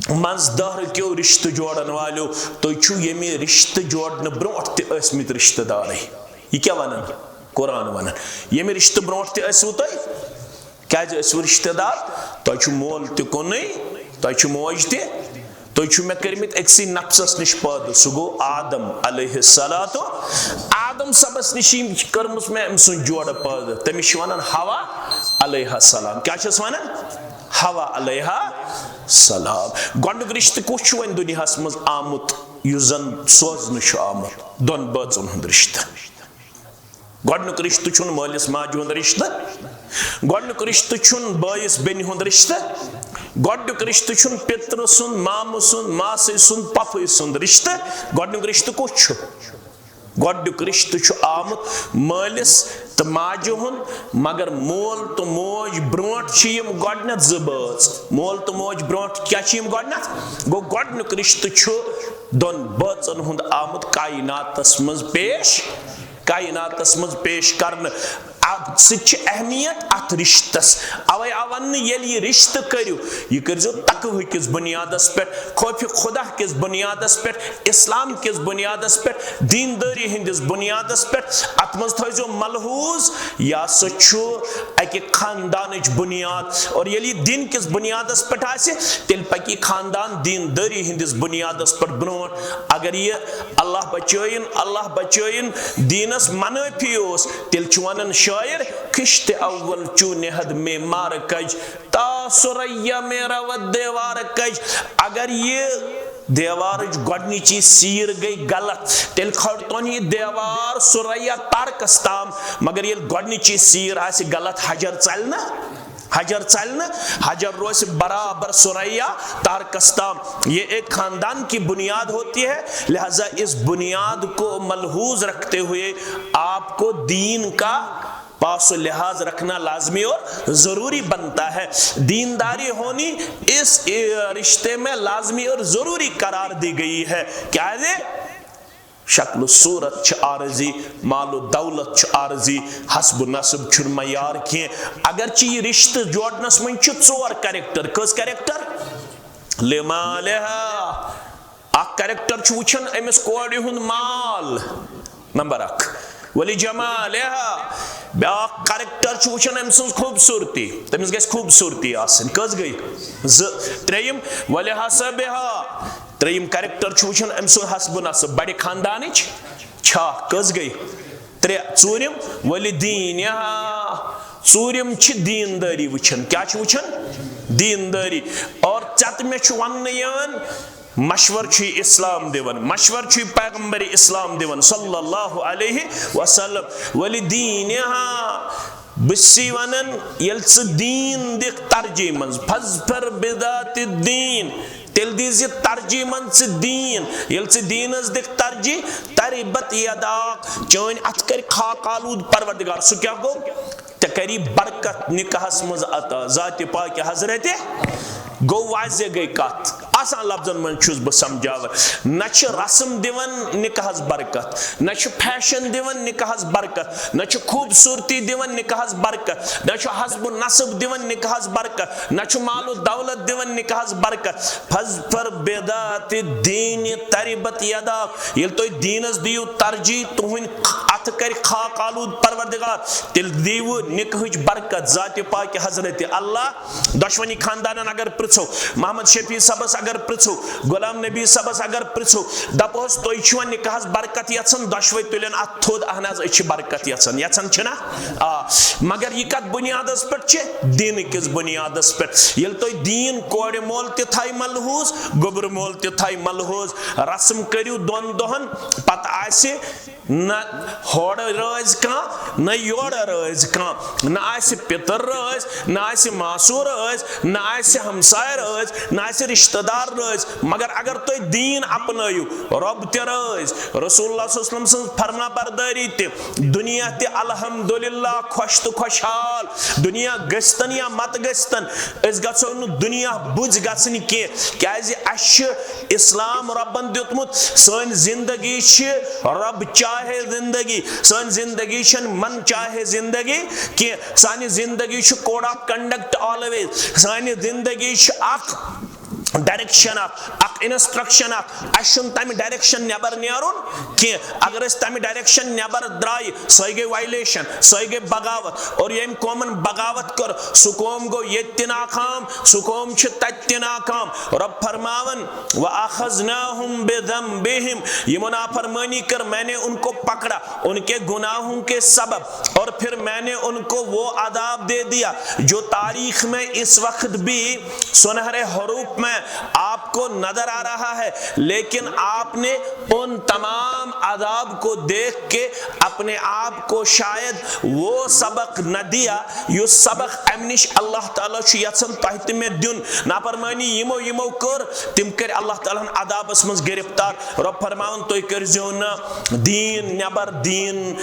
منٛز دہرٕ کیو رشتہٕ جوڑن والیو، تُہۍ چھِو ییٚمہِ رشتہٕ جوڑنہٕ برونٛٹھ تہِ ٲسمٕتۍ رشتہٕ دارٕے۔ یہِ کیٛاہ ونان؟ قرآن ونان، ییٚمہِ رشتہٕ برونٛٹھ تہِ ٲسوٕ تُہۍ، کیٛازِ ٲسوٕ رشتہٕ دار؟ تۄہہِ چھُ مول تہِ کُنُے، تۄہہِ چھُ موج تہِ، تُہۍ چھِو مےٚ کٔرمٕتۍ أکسٕے نفسس نِش پٲدٕ، سُہ گوٚو آدم علیہ الصلوۃ۔ آدم صٲبس نِش یِم کٔرمٕژ مےٚ أمۍ سٕنٛز جوڑٕ پٲدٕ، تٔمِس چھِ ونان حوا علیہ السلام۔ کیٛاہ چھِس ونان؟ حوا علیہ السلام۔ گۄڈٕنیُک رشتہٕ کُس چھُ وۄنۍ دُنیاہس منٛز آمُت یُس زن سوزنہٕ چھُ آمُت؟ دۄن بٲژن ہُنٛد رشتہٕ۔ گۄڈنیُک رِشتہٕ چھُنہٕ مٲلِس ماجہِ ہُنٛد رِشتہٕ، گۄڈنیُک رِشتہٕ چھُنہٕ بٲیِس بیٚنہِ ہُنٛد رِشتہٕ، گۄڈنیُک رِشتہٕ چھُنہٕ پِترٕ سُنٛد، مامہٕ سُنٛد، ماسٕے سُنٛد، پۄپھٕے سُنٛد رِشتہٕ۔ گۄڈنیُک رِشتہٕ کُس چھُ؟ گۄڈنیُک رِشتہٕ چھُ آمُت مٲلِس تہٕ ماجہِ ہُنٛد، مگر مول تہٕ موج برونٛٹھ چھِ یِم گۄڈنیٚتھ زٕ بٲژ۔ مول تہٕ موج برونٛٹھ کیٛاہ چھِ یِم گۄڈنیٚتھ؟ گوٚو، گۄڈنیُک رِشتہٕ چھُ دۄن بٲژن ہُنٛد آمُت کائناتس منٛز پیش، کائناتس منٛز پیش کرنہٕ۔ اتھ سۭتۍ چھِ اہمیت اتھ رِشتس۔ اوے آو وننہٕ، ییٚلہِ یہِ رِشتہٕ کٔرِو، یہِ کٔرۍزیو تقوی کِس بُنیادس پٮ۪ٹھ، خوفِ خدا کِس بُنیادس پٮ۪ٹھ، اسلام کِس بُنیادس پٮ۪ٹھ، دیندٲری ہٕنٛدِس بُنیادس پٮ۪ٹھ۔ اتھ منٛز تھٲیزیو ملحوظ، یہِ ہسا چھُ اکہِ خاندانٕچ بُنیاد۔ اور ییٚلہِ یہِ دین کِس بُنیادس پٮ۪ٹھ آسہِ، تیٚلہِ پکہِ یہِ خاندان دیندٲری ہٕنٛدِس بُنیادس پٮ۪ٹھ برونٛٹھ۔ اگر یہِ اللہ بچٲیِن، اللہ بچٲیِن، دیٖنس منٲفی اوس، تیٚلہِ چھُ ونان شٲعر، "خشت اول چو نہد میں مار کج، تا ثریا میں رود دیوار کج۔" اگر یہِ دیوارٕچ گۄڈنِچی سیٖر گٔے غلط، تیٚلہِ کھٲرتون یہِ دیوار ثریا تارکس تام۔ مگر ییٚلہِ گۄڈنِچی سیٖر آسہِ غلط، حجر ژلہِ نہ؟ حجر ژلہِ نہ؟ حجر روزِ برابر ثریا تارکس تام۔ یہ ایک خاندان کی بنیاد ہوتی ہے، لہذا اس بنیاد کو ملحوظ رکھتے ہوئے آپ کو دین کا پاس و لحاظ رکھنا لازمی اور ضروری بنتا ہے۔ دینداری ہونی اس رشتے میں لازمی اور ضروری قرار دی گئی ہے۔ کیازِ؟ شکل و صورت چھِ عارضی، مال و دولت چھِ عارضی، حسب و نسب چھُنہٕ معیار کینٛہہ۔ اگرچہ یہِ رشتہٕ جوڑنس منٛز چھِ ژور character۔ کٔژ character؟ لمالها۔ اکھ character چھُ وٕچھان أمِس کورِ ہُنٛد مال، نمبر اکھ، ولجمالها۔ بیٛاکھ character چھُ وٕچھان أمۍ سٕنٛز خوٗبصوٗرتی، تٔمِس گژھِ خوٗبصوٗرتی آسٕنۍ۔ کٔژ گٔے؟ زٕ۔ ترٛیٚیِم، ولحسبها۔ ترٛیٚیِم character چھُ وٕچھان أمۍ سُنٛد حسب و نسب، بڑِ خاندانٕچ چھا۔ کٔژ گٔے؟ ترٛےٚ۔ ژوٗرِم، ولدینها۔ ژوٗرِم چھِ دیٖندٲری وٕچھان۔ کیٛاہ چھِ وٕچھان؟ دیٖندٲری۔ اور ژےٚ تہٕ مےٚ چھُ وننہٕ یِوان، مشور چھُ یہِ اسلام دِوان، مشور چھُ یہِ پیغمبر اسلام دِوان صلی اللہ علیہ وسلم۔ ولدینها۔ بہٕ چھُسے ونان، ییٚلہِ ژٕ دیٖن دِکھ ترجیح منٛز، فاظفر بذات الدین، تیٚلہِ دیٖزِ ترجیح منٛز ژٕ دیٖن۔ ییٚلہِ ژٕ دیٖنس دِکھ ترجیح، تربت یداک، چٲنۍ اتھٕ کرِ خاک آلود پروردگار۔ سُہ کیٛاہ گوٚو؟ ژےٚ کری برکت نکاحس منٛز عطا، ذاتِ پاکِ حضرتِ۔ گوٚو، واضح گٔے کتھ، آسان لفظن منٛز چھُس بہٕ سمجھاوان۔ نہ چھِ رسم دِوان نکاحس برکت، نہ چھُ fashion دِوان نکاحس برکت، نہ چھُ خوٗبصوٗرتی دِوان نکاحس برکت، نہ چھُ حسب و نسب دِوان نکاحس برکت، نہ چھُ مال و دولت دِوان نکاحس برکت۔ فاظفر بذات الدین تربت یداک۔ ییٚلہِ تُہۍ دیٖنس دِیِو ترجیح، تُہنٛدۍ اتھٕ کرِ خاک آلود پروردگار، تیٚلہِ دِیِو نکاحٕچ برکت ذاتِ پاکِ حضرتِ اللہ۔ دۄشوٕنی خاندانن اگر پرژھو، محمد شفیع صٲبس اگر پرژھو، غلام نبی صٲبس اگر پرژھو، دپہوس، تُہۍ چھِوا نکاحس برکت یژھان؟ دۄشوے تُلن اتھ تھوٚد، اہن حظ، أسۍ چھِ برکت یژھان۔ یژھان چھِنا؟ آ۔ مگر یہِ کتھ بُنیادس پٮ۪ٹھ چھِ؟ دیٖنہٕ کِس بُنیادس پٮ۪ٹھ۔ ییٚلہِ تُہۍ دیٖن کورِ مول تہِ تھایہِ ملحوظ، گوٚبرٕ مول تہِ تھایہِ ملحوظ، رسم کٔرِو دۄن دۄہن، پتہٕ آسہِ نہ ہورٕ رٲزۍ کانٛہہ، نہ یورٕ رٲزۍ کانٛہہ، نہ آسہِ پِتٕر رٲزۍ، نہ آسہِ ماسوٗ رٲزۍ، نہ آسہِ ہمساے رٲزۍ، نہ آسہِ رشتہٕ دار رٲزۍ۔ مگر اگر تُہۍ دیٖن اپنٲیِو، رۄب تہِ رٲزۍ، رسول اللہ صلی اللہ علیہ وسلم سٕنٛز فرما بردٲری تہِ، دُنیا تہِ الحمدللہ خۄش تہٕ خۄشحال۔ دُنیا گٔژھتن یا مت گٔژھتن، أسۍ گژھو نہٕ دُنیا بُزۍ گژھٕنۍ کینٛہہ، کیازِ اَسہِ چھِ اسلام رۄبن دیُتمُت۔ سٲنۍ زندگی چھِ رۄب چاہے زندگی، سٲنۍ زندگی چھَنہٕ من چاہے زندگی کینٛہہ۔ سانہِ زندگی چھُ code of conduct always۔ سانہِ زندگی چھِ اکھ direction اکھ، اکھ instruction اکھ۔ اَسہِ چھُنہٕ تَمہِ direction نٮ۪بر نیرُن کینٛہہ۔ اگر أسۍ تَمہِ direction نٮ۪بر درٛایہِ، سۄے گٔے violation، سۄے گٔے بغاوت۔ اور ییٚمۍ قومن بغاوت کٔر، سُہ قوم گوٚو ییٚتہِ تہِ ناکام، سُہ قوم چھُ تَتہِ تہِ ناکام۔ رۄب فرماوان، وَأَخَذْنَاهُمْ بِذَنبِهِمْ، یِمو نافرمٲنی کٔر، میں نے ان کو پکڑا ان کے گناہوں کے سبب، اور پھر میں نے ان کو وہ عذاب دے دیا جو تاریخ میں اس وقت بھی سنہرے حروف میں آپ کو نظر آ رہا ہے، لیکن آپ نے ان تمام عذاب کو دیکھ کے اپنے آپ کو شاید وہ سبق نہ دیا، یُس سبق امہِ نِش اللہ تعالیٰ چھُ یژھان تۄہہِ تہِ مےٚ دیُن۔ نافرمٲنی یِمو یِمو کٔر، تِم کٔرۍ اللہ تعالیٰ ہن عذابس منٛز گرفتار۔ رۄب فرماوان، تُہۍ کٔرۍزیو نہٕ دیٖن نٮ۪بر، دیٖن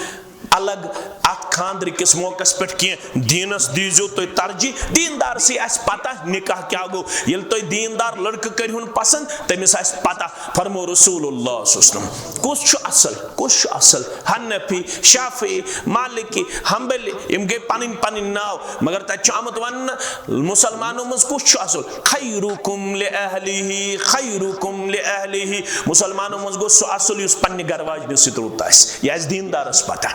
الگ اتھ خاندرٕ کِس موقعس پٮ۪ٹھ کینٛہہ۔ دیٖنس دیٖزیو تُہۍ ترجیح۔ دیٖندار سٕے آسہِ پتہ نکاح کیٛاہ گوٚو۔ ییٚلہِ تُہۍ دیٖندار لڑکہٕ کٔرۍہُن پسند، تٔمِس آسہِ پتہ۔ فرمو رسول اللہ صلی اللہ علیہ وسلم، کُس چھُ اصل، کُس چھُ اصل؟ حنفی، شافعی، مالکی، حنبلی، یِم گٔے پنٕنۍ پنٕنۍ ناو، مگر تتہِ چھُ آمُت وننہٕ، مسلمانو منٛز کُس چھُ اصل؟ خیرکم لأہلہ، خیرکم لأہلہ۔ مسلمانو منٛز گوٚو سُہ اصل یُس پننہِ گرٕ واجنہِ سۭتۍ رُت آسہِ۔ یہِ آسہِ دیٖندارس پتہ۔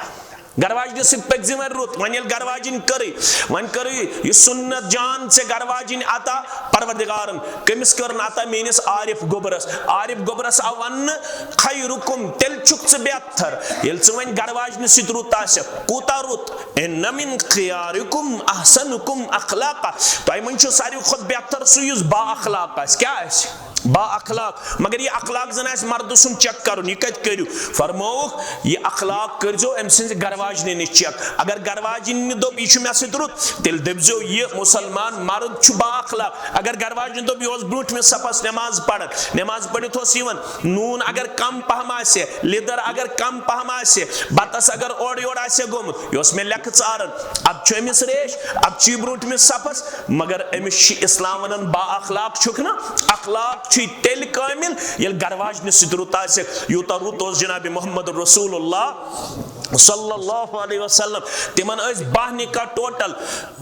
گرواجنہِ سۭتۍ پٔکۍ زِ وۄنۍ رُت۔ وۄنۍ ییٚلہِ گرواجِنۍ کٔرٕے، وۄنۍ کٔرٕے یہِ سُنت جان ژےٚ گرواجِنۍ عطا پروردگارن۔ کٔمِس کٔرٕن عطا؟ میٲنِس عارف گوٚبرس۔ عارف گوٚبرس آو وننہٕ، خیرکم، تیٚلہِ چھُکھ ژٕ بہتر ییٚلہِ ژٕ وۄنۍ گرواجنہِ سۭتۍ رُت آسکھ۔ کوٗتاہ رُت؟ ان من خیارکم احسنکم اخلاقا۔ تۄہہِ منٛز چھُ ساروی کھۄتہٕ بہتر سُہ یُس با اخلاق آسہِ۔ کیٛاہ آسہِ؟ با اخلاق۔ مگر یہِ اخلاق زن آسہِ مردٕ سُنٛد چیک کرُن، یہِ کتہِ کٔرِو؟ فرمووُکھ، یہِ اخلاق کٔرۍزیو أمۍ سٕنٛزِ گرواجنہِ نِش چیک۔ اگر گرواجنہِ دوٚپ، یہِ چھُ مےٚ سۭتۍ رُت، تیٚلہِ دٔپۍزیو، یہِ مسلمان مرد چھُ با اخلاق۔ اگر گرواجنہِ دوٚپ، یہِ اوس برٛونٛٹھمِس صفس نٮ۪ماز پران، نٮ۪ماز پٔرِتھ اوس یِوان، نوٗن اگر کم پہم آسہِ، لیدر اگر کم پہم آسہِ، بتس اگر اورٕ یورٕ آسہِ گوٚمُت، یہِ اوس مےٚ لیٚکھٕ ژاران، ادٕ چھُ أمِس ریش، ادٕ چھُ یہِ برٛونٛٹھمِس صفس۔ مگر أمِس چھِ اسلام ونان با اخلاق چھُکھ نہ؟ اخلاق چھُے تیٚلہِ کٲمِل ییٚلہِ گرواجنہِ سۭتۍ رُت آسہِ۔ یوٗتاہ رُت اوس جناب محمد رسول اللہ صلی اللہ علیہ وسلم۔ تِمن ٲسۍ باہ نکاح ٹوٹل،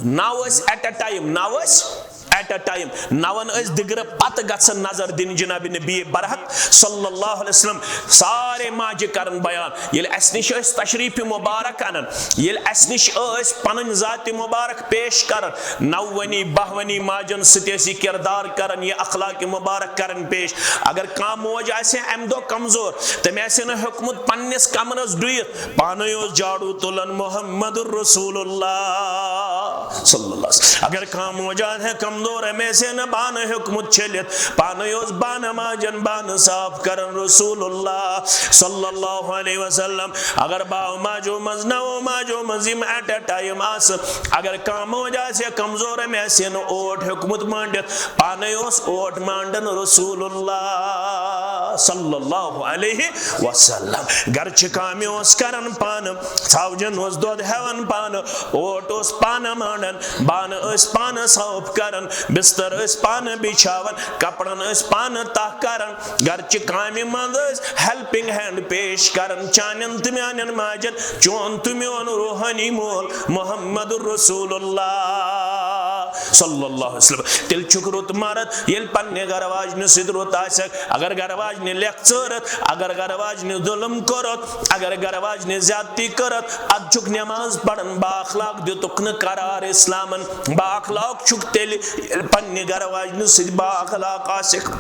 نو ٲسۍ ایٹ اے ٹائم، نو ٲسۍ ایٹ اے ٹائم، نون ٲسۍ دِگرٕ پتہٕ گژھان نظر دِنہِ جناب نبی برحق صلی اللہ علیہ وسلم۔ سارے ماجہِ کرن بیان، ییٚلہِ اسہِ نِش ٲسۍ تشریف مبارک انان، ییٚلہِ اسہِ نِش ٲسۍ پنٕنۍ ذات مبارک پیش کران، نوونی بہونی ماجن سۭتۍ ٲسۍ یہِ کردار کران، یہِ اخلاق مبارک کران پیش۔ اگر کانٛہہ موج آسہِ ہے امہِ دۄہ کمزور، تٔمۍ آسہِ ہے نہٕ ہیوٚکمُت پننِس کمرس ڈُیِتھ، پانے اوس جاڑو تُلان محمد رسول اللہ صلی اللہ علیہ وسلم۔ اگر کانٛہہ موج آسہِ ہے کمزور، أمۍ آسہِ ہے نہٕ پانہٕ ہیوٚکمُت چھٔلِتھ، پانے اوس بانہٕ ماجن بانہٕ صاف کران رسول اللہ صلی اللہ علیہ وسلم۔ اگر باو ماجو منٛز، نو ماجو منٛز یِم ایٹ اے ٹائم آسہٕ، اگر کانٛہہ موج آسہِ ہے کمزور، أمۍ آسہِ ہے نہٕ اوٹ ہیوٚکمُت مانڈِتھ، پانے اوس اوٹ مانڈان رسول اللہ صلی اللہ علیہ وسلم۔ گرچہِ کامہِ اوس کران پانہٕ، ژھاوجن اوس دۄد ہٮ۪وان پانہٕ، اوٹ اوس پانہٕ مانڈان، بانہٕ ٲسۍ پانہٕ صاف کران، بستر ٲسۍ پانہٕ بچھاوان، کپڑن ٲسۍ پانہٕ تہہ کران۔ گرچہِ کامہِ منٛز ٲسۍ ہیلپنگ ہینڈ پیش کران چانٮ۪ن تہٕ میانٮ۪ن ماجن، چون تہٕ میون روحٲنی مول محمد رسول اللہ صلی اللہ علیہ وسلم۔ تیٚلہِ چھُکھ رُت مرد ییٚلہِ پننہِ گرٕ واجنہِ سۭتۍ رُت آسکھ۔ اگر گرٕ واجنہِ لیکھ ژٲرتھ، اگر گرٕ واجنہِ ظلم کوٚرتھ، اگر گرٕ واجنہِ زیادتی کٔرتھ، ادٕ چھُکھ نٮ۪ماز پران با اخلاق، دِتُکھ نہٕ قرار اسلامن۔ با اخلاق چھُکھ تیٚلہِ ییٚلہِ پننہِ گرٕ واجنہِ سۭتۍ با اخلاق آسکھ۔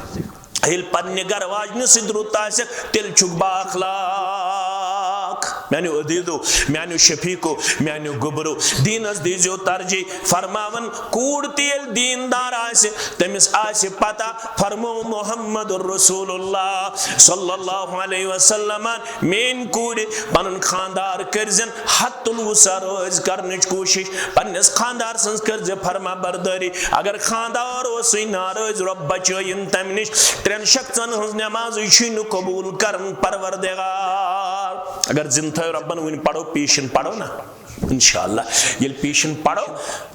ییٚلہِ پننہِ گرٕ واجنہِ سۭتۍ رُت آسکھ، تیٚلہِ چھُکھ با اخلاق۔ میانیو عزیزو، میانیو شفیقو، میانیو گوٚبرو، دیٖنس دیٖزیو ترجیح۔ فرماوان، کوٗر تہِ ییٚلہِ دیٖندار آسہِ، تٔمِس آسہِ پتہ، فرمو محمد رسول اللہ صلی اللہ علیہ وسلم، میٲنۍ کوٗرِ، پنُن خاندار کٔرزٮ۪ن حد الوسع رٲضۍ کرنٕچ کوٗشش، پننِس خاندار سٕنٛز کٔرزِ فرما بردٲری۔ اگر خاندار اوسُے ناراض، رۄب بچٲیِن تمہِ نِش۔ ترٛٮ۪ن شخصن ہٕنٛز نٮ۪مازٕے چھُے نہٕ قبوٗل کران پروردگار۔ اگر زِندٕ تھٲوِو رۄبن، وُنہِ پرو پیٖشن، پرو نا؟ انشاءاللہ۔ ییٚلہِ پیٖشن پرو،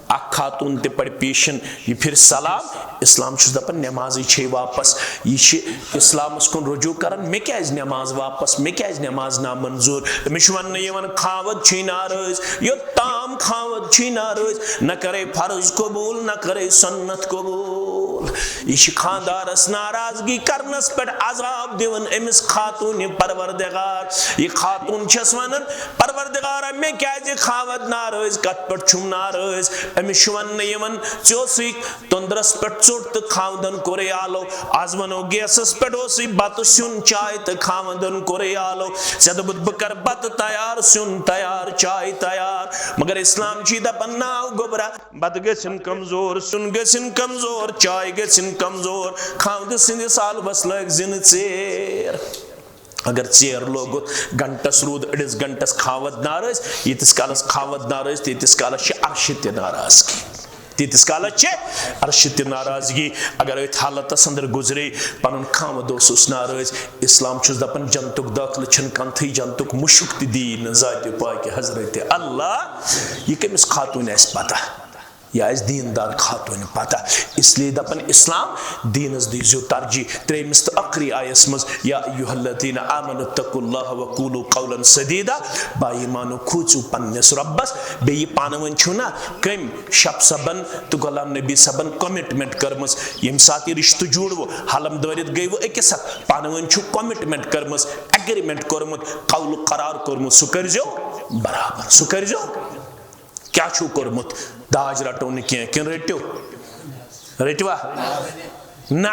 اکھ خاتوٗن تہِ پرِ پیٖشن، یہِ پھِرِ سلام، اسلام چھُس دپان نٮ۪مازٕے چھے واپس۔ یہِ چھِ اسلامس کُن رجوع کران، مےٚ کیازِ نٮ۪ماز واپس، مےٚ کیازِ نٮ۪ماز نامنظوٗر؟ أمِس چھُ وننہٕ یِوان، خاوند چھُے ناراض، یوٚتام خاوند چھُے ناراض، نہ کرے فرض قبوٗل، نہ کرے سنت قبوٗل۔ یہِ چھِ خاندارس ناراضگی کرنس پٮ۪ٹھ عذاب دِوان أمِس خاتوٗنہِ پروردگار۔ یہِ خاتوٗن چھس ونان، پروردگارا، مےٚ کیازِ خاوند ناراض؟ کتھ پٮ۪ٹھ چھُم ناراض؟ أمِس چھُ وننہٕ یِوان، ژےٚ اوسُے توٚندرس پٮ۪ٹھ ژوٚٹ تہٕ خاوندن کوٚرُے آلو۔ از ونو گیسس پٮ۪ٹھ اوسُے بتہٕ سیُن چاے تہٕ خاوندن کوٚرُے آلو۔ ژےٚ دوٚپُتھ بہٕ کرٕ بتہٕ تیار، سیُن تیار، چاے تیار۔ مگر اسلام چھُے دپان، ناو گوٚبرا، بتہٕ گژھن کمزور، سیُن گژھن کمزور، چاے گٔژھِنۍ کمزور، خاوندٕ سٕنٛدِس آلوَس لٲگۍ زِنہٕ ژیر۔ اگر ژیر لوگُت، گھنٹس روٗد أڑِس گھنٹس خاوند ناراض، ییٖتِس کالس خاوند ناراض، تیٖتِس کالس چھِ عرشہِ تہِ ناراضگی۔ تیٖتِس کالس چھِ عرشہِ تہِ ناراضگی۔ اگر أتھۍ حالتس اندر گُزرے، پنُن خاوند اوسُس ناراض، اسلام چھُس دپان جنتُک دٲخلہٕ چھُنہٕ کنتھٕے، جنتُک مُشُک تہِ دی نہٕ ذاتِ پاکہِ حضرت اللہ۔ یہِ کٔمِس خاتوٗنہِ آسہِ پتہ؟ یہِ آسہِ دیٖندار خاتوٗنہِ پتہ۔ اس لیے دپان اسلام دیٖنس دیٖزیو ترجیح۔ ترٛیٚیمِس تہٕ ٲخری آیس منٛز، یا ایھا الذین آمنوا اتقوا اللہ وقولوا قولا سدیدا، با ایمانو کھوٗژِو پننِس رۄبس۔ بیٚیہِ پانہٕ ؤنۍ چھُو نا کٔمۍ شپ صٲبن تہٕ غلام نبی صٲبن کمٹمنٹ کٔرمٕژ، ییٚمہِ ساتہٕ یہِ رشتہٕ جوڑوٕ، حلم دٲرِتھ گٔیوٕ أکِس اکھ، پانہٕ ؤنۍ چھُو کمٹمنٹ کٔرمٕژ، اگریمنٹ کوٚرمُت، قول قرار کوٚرمُت، سُہ کٔرزیو برابر، سُہ کٔرزیو۔ کیٛاہ چھُو کوٚرمُت؟ داج رٹو نہٕ کینٛہہ، کِنہٕ رٔٹِو؟ رٔٹوا؟ نہ۔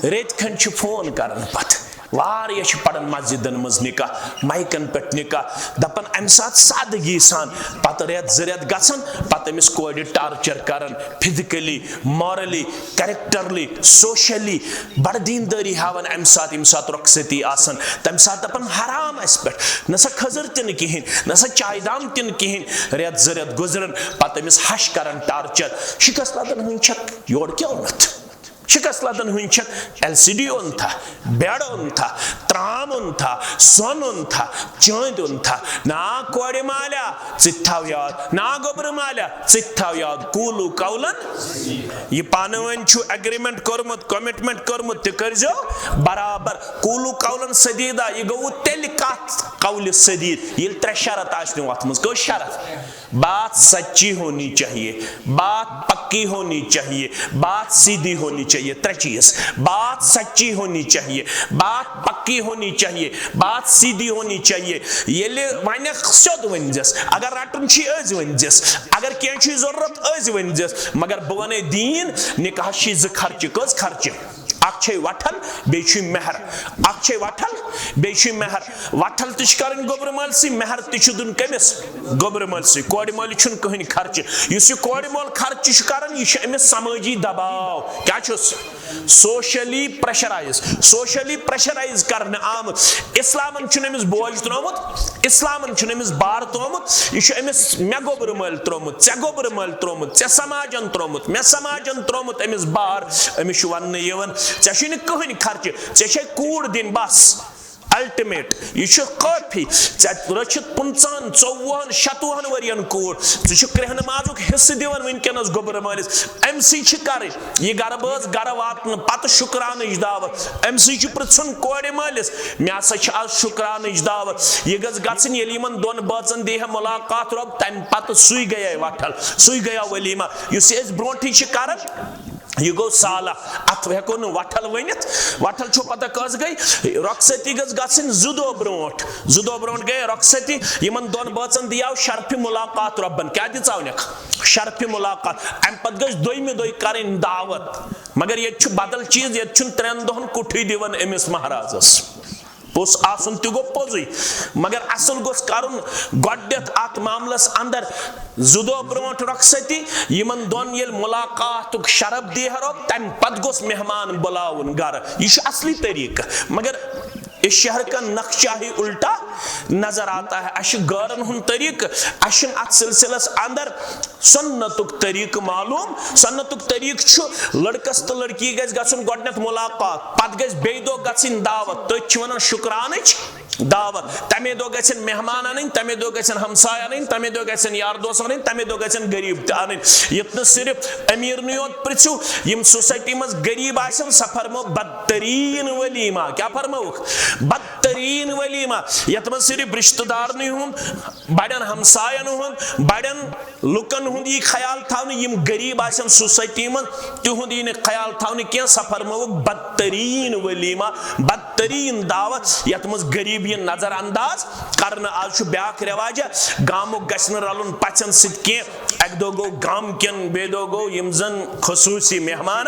رٮ۪تۍ کھنٛڈ چھِ فون کران پتہٕ، واریاہ چھِ پران مسجدن منٛز نکاح، مایکن پٮ۪ٹھ نکاح، دپان امہِ ساتہٕ سادگی سان، پتہٕ رٮ۪تھ زٕ رٮ۪تھ گژھان، پتہٕ أمِس کورِ ٹارچر کران، فزیکلی، مارلی، کریکٹرلی، سوشلی، بڑٕ دیٖندٲری ہاوان امہِ ساتہٕ، ییٚمہِ ساتہٕ رۄخصتی آسان، تمہِ ساتہٕ دپان حرام اسہِ پٮ۪ٹھ، نہ سا کھٔزٕر تہِ نہٕ کِہیٖنۍ، نہ سا چایہِ دام تہِ نہٕ کِہیٖنۍ۔ رٮ۪تھ زٕ رٮ۪تھ گُزران، پتہٕ أمِس ہش کران ٹارچر، شکست لدن ہُنٛد چھکھ، یورٕ کیٛاہ اوٚنُتھ؟ شکست لدن ہُنٛد چھکھ، ایل سی ڈی اوٚن تھا، بیڈ اوٚن تھا، ترام اوٚن تھا، سۄن اوٚن تھا، چٲندۍ اوٚن تھا۔ نا کورِ مالیا، ژٕ تہِ تھاو یاد، نا گوٚبرٕ مالیا، ژٕ تہِ تھاو یاد، قولوا قولا۔ یہِ پانہٕ ؤنۍ چھُ اگریمنٹ کوٚرمُت، کمٹمنٹ کوٚرمُت، تہِ کٔرزیو برابر۔ قولوا قولا سدیدا، یہِ گوٚو تیٚلہِ کتھ قولِ سدید، ییٚلہِ ترٛےٚ شرط آسنو اتھ منٛز۔ کٔژ شرط؟ بات سچی ہونی چاہیے، بات پکی ہونی چاہیے، بات سیدھی ہونی چاہیے۔ ترٛےٚ چیٖز، بات سچی ہونی چاہیے، بات پکی ہونی چاہیے، بات سیدھی ہونی چاہیے۔ ییٚلہِ وَنٮ۪کھ سیوٚد ؤنۍزٮ۪س، اگر رَٹُن چھُے أزۍ ؤنۍزٮ۪س، اگر کینٛہہ چھُے ضروٗرت أزۍ ؤنۍزٮ۪س، مگر بہٕ وَنے دیٖن، نِکاحَس چھِ زٕ خرچہِ۔ کٔژ خرچہِ؟ اکھ چھے وٹھل، بیٚیہِ چھُے مہر۔ اکھ چھے وٹھل، بیٚیہِ چھُے مہر۔ وٹھل تہِ چھِ کرٕنۍ گوٚبرٕ مٲلۍ سٕے، مہر تہِ چھُ دیُن کٔمِس؟ گوٚبرٕ مٲلۍ سٕے۔ کورِ مٲلِس چھُنہٕ کٕہٕنۍ خرچہِ۔ یُس یہِ کورِ مول خرچہِ چھُ کران، یہِ چھُ أمِس سمٲجی دباو۔ کیٛاہ چھُس؟ سوشلی پریشرائز، سوشلی پریشرائز کرنہٕ آمُت۔ اسلامن چھُنہٕ أمِس بوج ترٛوومُت، اسلامن چھُنہٕ أمِس بار ترٛوومُت۔ یہِ چھُ أمِس مےٚ گوٚبرٕ مٲلۍ ترٛوومُت، ژےٚ گوٚبرٕ مٲلۍ ترٛوومُت، ژےٚ سماجن ترٛوومُت، مےٚ سماجن ترٛوومُت أمِس بار۔ أمِس چھُ وننہٕ یِوان، ژےٚ چھُے نہٕ کٕہٕنۍ خرچہِ، ژےٚ چھے کوٗر دِنۍ بس۔ الٹیمیٹ، یہِ چھُ کٲفی۔ ژےٚ رٔچھِتھ پٕنٛژٕہَن، ژوٚوُہَن، شَتوُہَن ؤرِین کوٗر، ژٕ چھُکھ کرٛیٚہنہٕ مازُک حصہٕ دِوان وٕنکیٚنَس گوٚبرٕ مٲلِس۔ أمۍ سٕے چھِ کَرٕنۍ۔ یہِ گَرٕ بٲژ گَرٕ واتنہٕ پَتہٕ شُکرانٕچ دعوت۔ أمۍ سٕے چھُ پرٛژھُن کورِ مٲلِس، مےٚ ہسا چھِ آز شُکرانٕچ دعوت۔ یہِ گٔژھ گژھٕنۍ، ییٚلہِ یِمَن دۄن بٲژَن دیہِ ہا مُلاقات رۄب، تَمہِ پَتہٕ سُے گٔیے وَٹھل، سُے گٔیو ؤلیٖما۔ یُس یہِ أسۍ برونٛٹھٕے چھِ کَران، یہِ گوٚو سالہ، اتھ ہٮ۪کو نہٕ وٹھل ؤنِتھ۔ وٹھل چھو پتہ کٔژ گٔے؟ رۄخصتی گٔژھ گژھٕنۍ زٕ دۄہ برونٛٹھ۔ زٕ دۄہ برونٛٹھ گٔے رۄخصتی۔ یِمن دۄن بٲژن دِیاو شرفِ مُلاقات رۄبن۔ کیٛاہ دِژاونکھ؟ شرفِ مُلاقات۔ امہِ پتہٕ گٔژھ دوٚیمہِ دۄہہِ کرٕنۍ دعوت۔ مگر ییٚتہِ چھُ بدل چیٖز، ییٚتہِ چھُنہٕ ترٛٮ۪ن دۄہن کُٹھٕے دِوان أمِس مہرازس۔ پوٚز آسُن تہِ گوٚو پوٚزُے، مگر اصل گوٚژھ کرُن گۄڈٕنٮ۪تھ اتھ معاملس اندر زٕ دۄہ برونٛٹھ رۄخصتی، یِمن دۄن ییٚلہِ مُلاقاتُک شرف دیہِ ہا رۄب، تمہِ پتہٕ گوٚژھ مہمان بُلاوُن گرٕ۔ یہِ چھُ اصلی طریٖقہٕ۔ مگر اس شہر کا نقشہ ہی الٹا نظر آتا ہے۔ اسہِ چھُ غٲرن ہُنٛد طریٖقہٕ، اسہِ چھُنہٕ اتھ سلسلس اندر سنتُک طریٖقہٕ معلوم۔ سنتُک طریٖقہٕ چھُ لڑکس تہٕ لڑکی گژھِ گژھُن گۄڈٕنٮ۪تھ مُلاقات، پتہٕ گژھِ بیٚیہِ دۄہ گژھٕنۍ دعوت، تٔتھۍ چھِ ونان شُکرانٕچ دعوت۔ تمے دۄہ گژھن مہمان انٕنۍ، تمے دۄہ گژھن ہمساے انٕنۍ، تمے دۄہ گژھن یار دوس انٕنۍ، تمے دۄہ گژھن غریب تہِ انٕنۍ۔ یتھ نہٕ صرف امیرنٕے یوت پرژھِو، یم سوسائٹی منٛز غریب آسن، سۄ فرمو بدترین ولیمہ۔ کیٛاہ فرمووُکھ؟ بدترین ولیمہ، یتھ منٛز صرف رشتہٕ دارنٕے ہُنٛد، بڑٮ۪ن ہمساین ہُنٛد، بڑٮ۪ن لُکن ہُنٛد یی خیال تھاونہٕ، یِم غریب آسن سوسائٹی منٛز، تِہُنٛد یی نہٕ خیال تھاونہٕ کینٛہہ۔ سۄ فرمٲوٕکھ بدترین ولیمہ، بدترین دعوت، یتھ منٛز غریب یِن نظر انداز کرنہٕ۔ آز چھُ بیاکھ رواجہ، گامُک گژھِ نہٕ رلُن پژھٮ۪ن سۭتۍ کینٛہہ۔ اکہِ دۄہ گوٚو گامہٕ کٮ۪ن، بیٚیہِ دۄہ گوٚو یِم زن خصوٗصی مہمان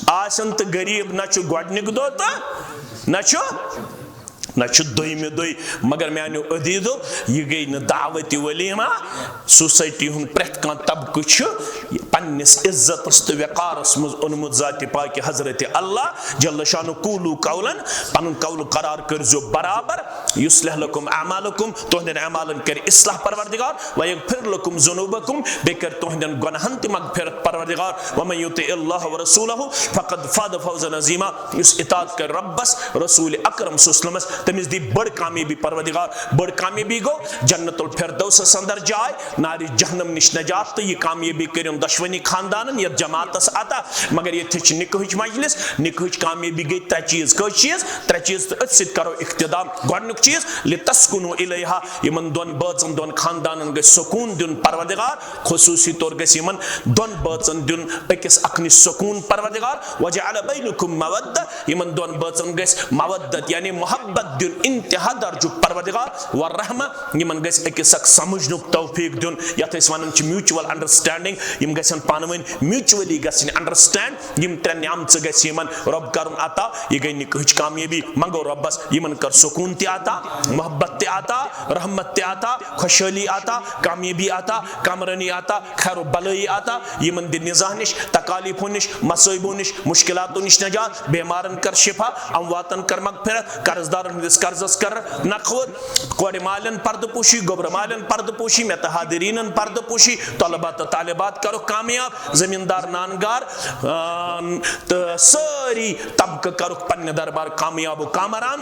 آسن تہٕ غریب، نہ چھُ گۄڈنیُک دۄہ تہٕ نہ چھُ نہ چھُ دوٚیمہِ دۄہہِ۔ مگر میانیو عزیزو، یہِ گٔے نہٕ دعوت ولیمہ۔ سوسائٹی ہُنٛد پرٛٮ۪تھ کانٛہہ طبقہٕ چھُ پننِس عزتس تہٕ وقارس منٛز اوٚنمُت ذاتِ پاکہِ حضرت اللہ جل شانہ۔ قولوا قولا، پنُن قول قرار کٔرزیو برابر، یصلح لکم اعمالکم، تُہنٛدٮ۪ن اعمالن کرِ اصلاح پروردگار، ویغفر لکم ذنوبکم، بیٚیہِ کرِ تُہنٛدٮ۪ن گۄناہن تہِ مغفرت پروردگار، ومن یطع اللہ ورسولہ فقد فاز فوزا عظیما، یُس اطاعت کرِ رۄبس، رسول اکرم صلی اللہ علیہ وسلمس، تٔمِس دی بٔڑ کامیٲبی پروردگار۔ بٔڑ کامیٲبی گوٚو جنت الفردوسس اندر جاے، نارِ جہنم نِش نجات، تہٕ یہِ کامیٲبی کٔرِن دۄشوٕنی خاندانن یتھ جماعتس عطا۔ مگر ییٚتہِ چھِ نکاحٕچ مجلس، نکاحٕچ کامیٲبی گٔے ترٛےٚ چیٖز۔ کٔژ چیٖز؟ ترٛےٚ چیٖز، تہٕ أتھۍ سۭتۍ کرو اختتام۔ گۄڈٕنیُک چیٖز، لتسکنوا الیہا، یِمن دۄن بٲژن، دۄن خاندانن گژھِ سکوٗن دیُن پروردگار، خصوٗصی طور گژھِ یِمن دۄن بٲژن دیُن أکِس اکھ نِش سکوٗن پروردگار۔ وجعل بینکم مودہ، یِمن دۄن بٲژن گژھِ مودت یعنی محبت دیُن انتہا درجُک پروردگار، ورحمہ، یِمن گژھِ أکِس اکھ سمجھنُک توفیق دیُن، یتھ أسۍ ونان چھِ mutual understanding۔ یِم گژھن پانہٕ ؤنۍ mutually گژھٕنۍ understand۔ یِم ترٛےٚ نعمژٕ گژھِ یِمن رۄب کرُن عطا۔ یہِ گٔے نکاحٕچ کامیٲبی۔ منگو رۄبس یِمن کر سکوٗن تہِ عطا، محبت تہِ عطا، رحمت تہِ عطا، خۄشحٲلی عطا، کامیٲبی عطا، کامرٲنی عطا، خیر و بلٲیی عطا، یِمن دِ نزاہ نِش، تکالیفو نِش، مصٲیبو نِش، مشکلاتو نِش نجات، بیمارن کر شفا، امواتن کر مغفرت، قرض دارن ہٕنٛدِس قرضس کر نکھوت، کورِ مالٮ۪ن پردٕ پوشی، گوٚبرٕ مالٮ۪ن پردٕ پوشی، مےٚ تہٕ حاضریٖنن پردٕ پوشی، طلبہ تہٕ طالبات کرُکھ کامیاب، زمیٖندار نان گار، آن، تہٕ سٲری طبقہٕ کرُکھ پننہِ دربار کامیاب و کامران۔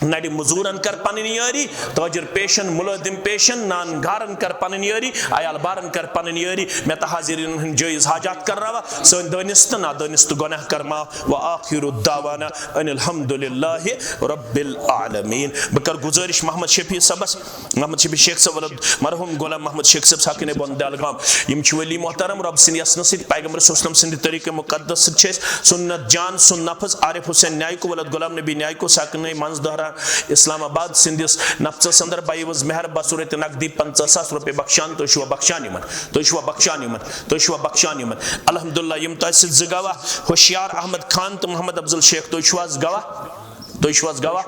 نڑِ مزورن کر پنٕنۍ یٲری، تاجر پیشن، ملٲزم پیشن، نان گارن کر پنٕنۍ یٲری، عیال بارن کر پنٕنۍ یٲری، مےٚ تہٕ حاضریٖنن ہٕنٛدۍ جٲیز حاجات کر روا، سٲنۍ دٲنِستہٕ نادٲنِستہٕ گۄناہ کر معاف۔ وآخر دعوانا ان الحمد للہ رب العالمین۔ بہٕ کر گزٲرِش محمد شفیع صٲبس، محمد شفیع شیخ صٲب ولد مرحوم غلام محمد شیخ صٲب ساکن بۄن دہلگام، یِم چھِ ولی محترم۔ رۄب سٕنٛدِ یژھنہٕ سۭتۍ، پیغمبر صلی اللہ علیہ وسلم سٕنٛدِ طریٖقہٕ مقدس سۭتۍ چھِ أسۍ سُنت جان سُنٛد نفس عارف حسین نیاکو ولد غلام نبی نیاکو ساکن منٛز دہرہ اسلام آباد سٕنٛدِس نفسس اندر بعوض مہر بصورت نقدی پنژاہ ساس رۄپیہِ بخشان۔ تُہۍ چھِوا بخشان یِمن؟ تُہۍ چھِوا بخشان یِمن؟ تُہۍ چھِوا بخشان یِمن؟ الحمدللہ، یِم تۄہہِ سۭتۍ زٕ گواہ، ہوشیار احمد خان تہٕ محمد افضل شیخ، تُہۍ چھِوا حظ گواہ؟ تُہۍ چھِو حظ گواہ؟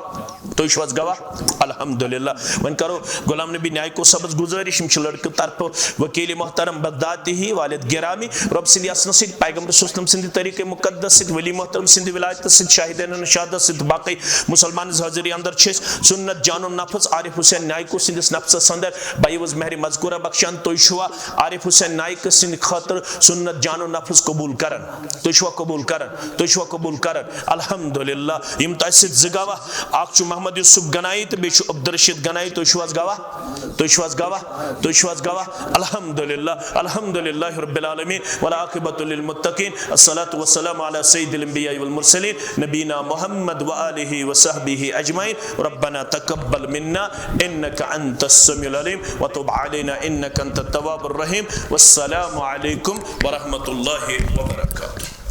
تُہۍ چھِو حظ گواہ؟ الحمدللہ۔ وۄنۍ کرو غلام نبی نیاکو صٲبس گزٲرِش، یِم چھِ لڑکہٕ طرفہٕ وکیل محترم بغدادی، والد گرامی، رۄب سٕنٛدِ یژھنہٕ سۭتۍ، پیغمبر صلی اللہ علیہ وسلم سٕنٛدِ طریٖقے مقدس سۭتۍ، ولی محترم سٕنٛدِ ولایتہٕ سۭتۍ، شاہدین شہادت سۭتۍ، باقٕے مسلمان حاضری اندر چھِ أسۍ سُنت جانُن نفس عارف حسین نیاکو سٕنٛدِس نفسس اندر بعوض مہر مذکورہ بخشان۔ تُہۍ چھِوا عارف حسین نایکہٕ سٕنٛدِ خٲطرٕ سُنت جانُن نفس قبول کران؟ تُہۍ چھِوا قبول کران؟ تُہۍ چھِوا قبول کران؟ الحمدللہ۔ یِم تۄہہِ سۭتۍ زٕ گواہ، اکھ چھُ محمد یوسف گنایی تہٕ بیٚیہِ چھُ عبدالرشید گنایی۔ تُہۍ چھِو حظ گواہ؟ تُہۍ چھِو حظ گواہ؟ تُہۍ چھِو حظ گواہ؟ الحمدللہ، الحمدللہ رب العالمین، والعاقبۃ للمتقین، الصلاۃ والسلام علی سید الانبیاء والمرسلین، نبینا محمد وآلہ وصحبہ اجمعین۔ ربنا تقبل منا انک انت السمیع العلیم وتب علینا انک انت التواب الرحیم۔ والسلام علیکم ورحمۃ اللہ وبرکاتہ۔